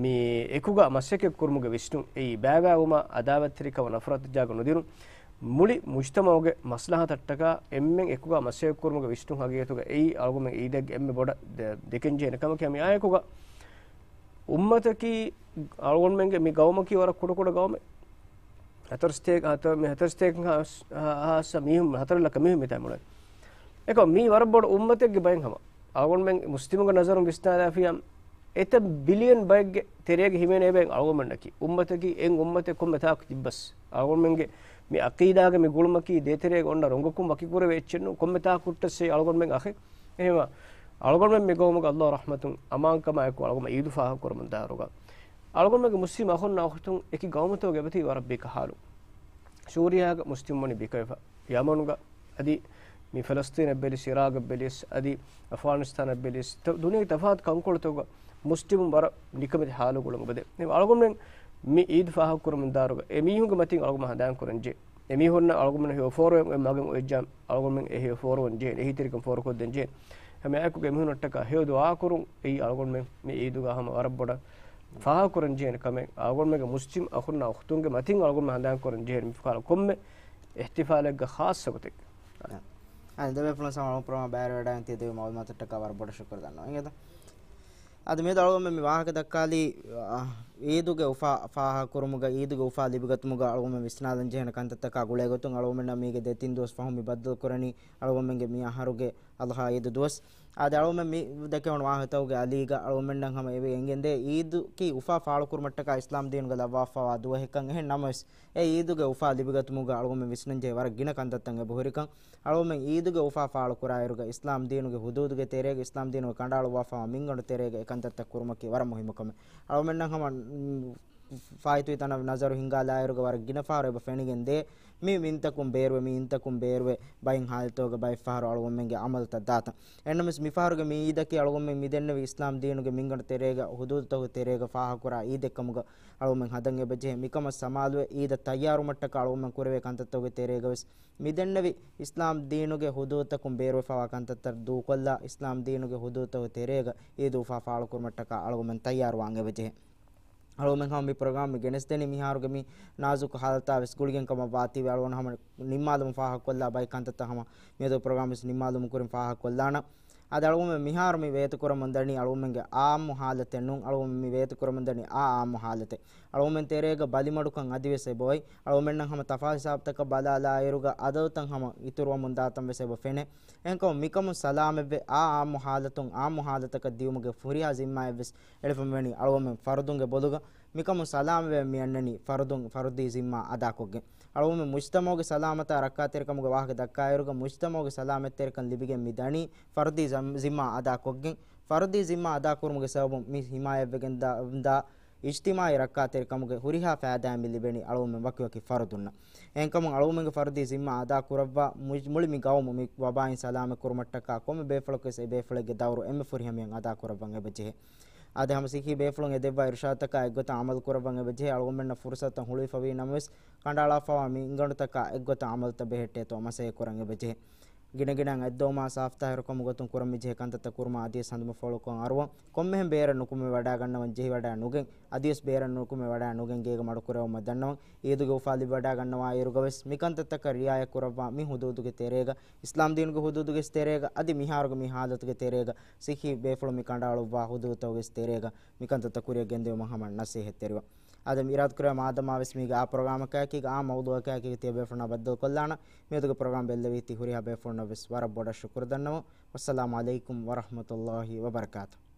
މި އެކުގަ މަސައްކަތް ކުރުމުގެ ވިސްނުން އެއީ ބައިބައިވުމާ، އަދާވަތްތެރިކަމަށް، ނަފްރަތަށް ޖާގަ ނުދިނުން. މުޅި މުޖްތަމަޢުގެ މަސްލަހަތަށްޓަކާ އެންމެން އެކުގަ މަސައްކަތް ކުރުމުގެ ވިސްނުން ހަގީގަތުގަ އެއީ އަޅުގަނޑުމެން އީދެއްގެ އެންމެ ބޮޑަށް ދެ-، ދެކެން ޖެހޭނެ ކަމަކީ. މި އާއެކުގަ އުއްމަތަކީ އަޅުގަނޑުމެންގެ މި ގައުމަކީ ވަރަށް ކުޑަކުޑަ ގައުމެއް. ހަތަރު ސަތޭކަ، ހަތަރު، މި ހަތަރު ސަތޭކަ ހާސް-، ހާ-، ހާސް މީހުން، ހަތަރު ލައްކަ މީހުން މިތާ މުޅެން. އެކަމް މީ ވަރަށް ބޮޑު އުއްމަތެއްގެ ބައެއް ހަމަ. އަޅުގަނޑުމެން މުސްލިމުންގެ ނަޒަރުން ވިސްނާލާފިޔާ، އެތައް ބިލިއަން ބައެއްގެ ތެރޭގަ ހިމެނޭ ބައެއް އަޅުގަނޑަކީ. އުއްމަތަކީ އެއް އުއްމަތެއް ކޮންމެ ތާކު ތިއްބަސް. އަޅުގަނޑުމެންގެ މި އަޤީދާގެ މި ގުޅުމަކީ ދޭތެރޭގަ އޮންނަ ރޮނގަކުން ވަކިކުރެވޭ އެއްޗެއް ނޫން. ކޮންމެ ތާކު ހުއްޓަސް އެއީ އަޅުގަނޑުމެން އަޚެއް. އެހެންވީމަ، އަޅުގަނޑުމެން މި ގައުމުގަ ﷲ ރަޙްމަތުން އަމާންކަމާއެކު އަޅުގަނޑު އީދު ފާހަގަކުރަމުން ދާއިރުގަ، އަޅުގަނޑުމެންގެ މުސްލިމް އަޚުންނާ އުޚްތުން އެކި ގައުމުތަކުގަ އެބަތިބީ ވަރަށް ބިކަހާލު. ސޫރިޔާގަ މުސްލިމުން ވަނީ ބިކަވެފަ. ޔަމަނުގަ އަދި މި ފަލަސްޠީނަށް ބެލިސް، އިރާގަށް ބެލިސް، އަދި އަފްޣާނިސްތާނަށް ބެލިސް، ތަ-، ދުނިޔޭގެ ތަފާތު ކަންކޮޅުތަކުގަ މުސްލިމުން ވަރަށް ނިކަމެތި ހާލުގަ އުޅުން އެބަދޭ. އަޅުގަނޑުމެން މި އީދު ފާހަގަކުރަމުން ދާއިރުގަ އެ މީހުންގެ މަތިން އަޅުގަނޑު ހަނދާން ކުރަން ޖެހޭ. އެމީހުންނަށް އަޅުގަނޑުމެން ހެޔޮ ފޯރުވެ އޮތް މަގުން އޮތް ޖާ، އަޅުގަނޑުމެން އެ ހެޔޮ ފޯރުވަން ޖެހޭ، އެހީތެރިކަން ފޯރުކޮށްދޭން ޖެހޭ. ހަމަ އެއާއެކުގަ އެމީހުންނަށްޓަކާ ހެޔޮ ދުޢާ ކުރުން އެއީ އަޅުގަނޑުމެން މި އީދުގަ ހަމަ ވަރަށް ބޮޑަށް ފާހަގަކުރަން ޖެހޭނެ ކަމެއް. އަޅުގަނޑުމެންގެ މުސްލިމް އަޚުންނާ އުޚްތުންގެ މަތިން އަޅުގަނޑުމެން ހަނދާން ކުރަން ޖެހޭނެ މިފަކާރަ ކޮންމެ އިޙްތިފާލެއްގަ ޚާއްޞަ ގޮތެއް. އާ، ދެބޭފުޅުން ސަމާލު ޕްރޮގްރާމް ބައިވެރިވެވަޑައިގެން ތިޔަދެއްވި މަޢުލޫމާތަށްޓަކާ ވަރަށް ބޮޑަށް ޝުކުރު ދަންނަވަން. އިނގޭތަ؟ އަދި މިއަދު އަޅުގަނޑުމެން މި ވާހަކަ ދައްކާލީ، އާ، އީދުގެ އުފާ ފާހަގަކުރުމުގަ، އީދުގެ އުފާ ލިބިގަތުމުގަ އަޅުގަނޑުމެން ވިސްނާލަން ޖެހޭނެ ކަންތައްތަކާ ގުޅޭގޮތުން އަޅުގަނޑުމެންނަށް މީގެ ދެތިން ދުވަސް ފަހުން މި ބައްދަލުކުރަނީ އަޅުގަނޑުމެންގެ މި އަހަރުގެ އަޟްޙާ އީދު ދުވަސް. އާދެ، އަޅުގަނޑުމެން މި ދެކެވުނު ވާހަކަތަކުގެ އަލީގަ އަޅުގަނޑުމެންނަށް ހަމަ އެބަ އެނގެންދޭ، އީދުގެ އުފާ ފާޅުކުރުމަށްޓަކާ އިސްލާމް ދީނުގަ ލައްވާފަވާ ދުވަހެއްކަން. އެހެން ނަމަވެސް، އެ އީދުގެ އުފާ ލިބިގަތުމުގަ އަޅުގަނޑުމެން ވިސްނަންޖެހޭ ވަރަށް ގިނަ ކަންތައްތައް އެބަހުރިކަން. އަޅުގަނޑުމެން އީދުގެ އުފާ ފާޅުކުރާއިރުގަ އިސްލާމް ދީނުގެ ހުދޫދުގެ ތެރޭގަ އިސްލާމް ދީނުގަ ކަނޑައަޅުއްވާފަވާ މިންގަނޑު ތެރޭގަ އެ ކަންތައްތައް ކުރުމަކީ ވަރަށް މުހިއްމު ކަމެއް. އަޅުގަނޑުމެންނަށް ހަމަ، މް، ފާއިތުވި ތަނަށް ނަޒަރު ހިންގާލާއިރުގަ ވަރަށް ގިނަ ފަހަރު އެބަ ފެނިގެން ދޭ، މި މިންތަކުން ބޭރުވެ، މި އިންތަކުން ބޭރުވެ، ބައެއް ހާލަތުގަ ބައެއް ފަހަރު އަޅުގަނޑުމެންގެ އަމަލުތައް ދާތަން. އެހެންނަމަވެސް، މިފަހަރުގެ މި އީދަކީ އަޅުގަނޑުމެން މިދެންނެވި އިސްލާމް ދީނުގެ މިންގަނޑު ތެރޭގަ ހުދޫދުތަކުގެ ތެރޭގަ ފާހަގަކުރާ އީދެއްކަމުގަ އަޅުގަނޑުމެން ހަދަން އެބަޖެހޭ. މިކަމަށް ސަމާލުވެ، އީދަށް ތައްޔާރުވުމަށްޓަކާ އަޅުގަނޑުމެން ކުރެވޭ ކަންތައްތަކުގެ ތެރޭގަވެސް މިދެންނެވި އިސްލާމް ދީނުގެ ހުދޫދުތަކުން ބޭރުވެފަވާ ކަންތައްތައް ދޫކޮށްލާ، އިސްލާމް ދީނުގެ ހުދޫދުތަކުގެ ތެރޭގަ އީދު އުފާ ފާޅުކުރުމަށްޓަކާ އަޅުގަނޑުމެން ތައްޔާރުވާން އެބަޖެހޭ. އަޅުގަނޑުމެން ހަމަ މި ޕްރޮގްރާމް މި ގެނެސްދެނީ މިހާރުގެ މި ނާޒުކު ހާލަތާ ވެސް ގުޅިގެން ކަމަށް ވާތީވެ، އަޅުގަނޑު ހަމަ ނިންމާލުމަށް ފާހަގަކޮށްލާ ބައެއް ކަންތައްތައް ހަމަ މިއަދު ޕްރޮގްރާމް ވެސް ނިންމާލުމުގެ ކުރިން ފާހަގަކޮށްލާނަން. އަދި އަޅުގަނޑުމެން މިހާރު މި ވޭތުކުރަމުންދަނީ އަޅުގަނޑުމެންގެ އާއްމު ހާލަތެއް ނޫން، އަޅުގަނޑުމެން މި ވޭތުކުރަމުންދަނީ އާ އާއްމު ހާލަތެއް. އަޅުގަނޑުމެން ތެރޭގަ ބަލިމަޑުކަން އަދިވެސް އެބައޮތް. އަޅުގަނޑުމެންނަށް ހަމަ ތަފާތު ހިސާބުތަކަށް ބަލާލާއިރުގަ އަދަދުތައް ހަމަ އިތުރުވަމުންދާތަން ވެސް އެބަ ފެނޭ. އެހެންކަމުން މިކަމުން ސަލާމަތްވެ، އާ އާއްމު ހާލަތުން އާއްމު ހާލަތަކަށް ދިޔުމުގެ ހުރިހާ ޒިންމާއެއްވެސް އެޅިފަ މިވަނީ އަޅުގަނޑުމެން ފަރުދުންގެ ބޮލުގަ. މިކަމުން ސަލާމަތްވެ މި އަންނަނީ ފަރުދުން، ފަރުދީ ޒިންމާ އަދާކޮށްގެން. އަޅުގަނޑުމެން މުޖްތަމަޢުގެ ސަލާމަތާ ރައްކާތެރިކަމުގެ ވާހަކަ ދައްކާއިރުގަ، މުޖްތަމަޢުގެ ސަލާމަތްތެރިކަން ލިބިގެން މި ދަނީ ފަރުދީ ޒަ-، ޒިންމާ އަދާކޮށްގެން. ފަރުދީ ޒިންމާ އަދާކުރުމުގެ ސަބަބުން މި ހިމާޔަތްވެގެން ދާ، ދާ އިޖްތިމާޢީ ރައްކާތެރިކަމުގެ ހުރިހާ ފައިދާއެއް މި ލިބެނީ އަޅުގަނޑުމެން ވަކިވަކި ފަރުދުންނަށް. އެހެންކަމުން އަޅުގަނޑުމެންގެ ފަރުދީ ޒިންމާ އަދާކުރައްވާ މުޖް-، މުޅި މި ގައުމު މި ވަބާއިން ސަލާމަތް ކުރުމަށްޓަކާ ކޮންމެ ބޭފުޅަކުވެސް އެ ބޭފުޅެއްގެ ދައުރު އެންމެ ފުރިހަމަޔަށް އަދާކުރައްވަން އެބަޖެހޭ. އާދެ، ހަމަ ސިއްހީ ބޭފުޅުން އެ ދެއްވާ އިރުޝާދުތަކާ އެއްގޮތަށް އަމަލު ކުރައްވަން އެބަޖެހޭ. އަޅުގަނޑުމެންނަށް ފުރުސަތުތައް ހުޅުވިފަވީ ނަމަވެސް، ކަނޑައަޅާފަވާ މިންގަނޑުތަކާ އެއްގޮތަށް އަމަލުތައް ބެހެއްޓޭތޯ މަސައްކަތް ކުރަން އެބަޖެހޭ. ގިނަގިނައިން އަތްދޮވުމާ ސާފުތާހިރުކަމުގެ ގޮތުން ކުރަން މިޖެހޭ ކަންތައްތައް ކުރުމަށް އަދިވެސް ހަނދުމަފުޅުކޮށް އަރުވަން. ކޮންމެހެން ބޭރަށް ނުކުމެވަޑައިގަންނަވަން ޖެހިވަޑައި ނުގެން، އަދިވެސް ބޭރަށް ނުކުމެވަޑައި ނުގެން ގޭގަ މަޑުކުރެވުމަށް ދަންނަވަން. އީދުގެ އުފާ ލިބިވަޑައިގަންނަވާ އިރުގަވެސް މިކަންތައްތަކަށް ރިޢާޔަތް ކުރައްވާ މި ހުދޫދުގެ ތެރޭގަ، އިސްލާމް ދީނުގެ ހުދޫދުގެ ތެރޭގަ، އަދި މިހާރުގެ މި ހާލަތުގެ ތެރޭގަ، ސިއްހީ ބޭފުޅުން މި ކަނޑައަޅުއްވާ ހުދޫދުތަކުގެ ތެރޭގަ މިކަންތައްތައް ކުރިއަށް ގެންދިއުމަށް ހަމަ ނަސޭހަތްތެރިވަން. އާދެ، އިރާދަ ކުރެވޭ މާދަމާވެސް މީގެ އާ ޕްރޮގްރާމަކާއެކީގަ އާ މައުޟޫޢަކާއެކީގަ ތިޔަ ބޭފުޅުންނާ ބައްދަލުކޮށްލާނަން. މިއަދުގެ ޕްރޮގްރާމް ބެއްލެވީތީ ހުރިހާ ބޭފުޅުންނަށްވެސް ވަރަށް ބޮޑަށް ޝުކުރު ދަންނަވަން. ވައްސަލާމު ޢަލައިކުމް ވަރަޙްމަތުﷲ ވަބަރަކާތުހު.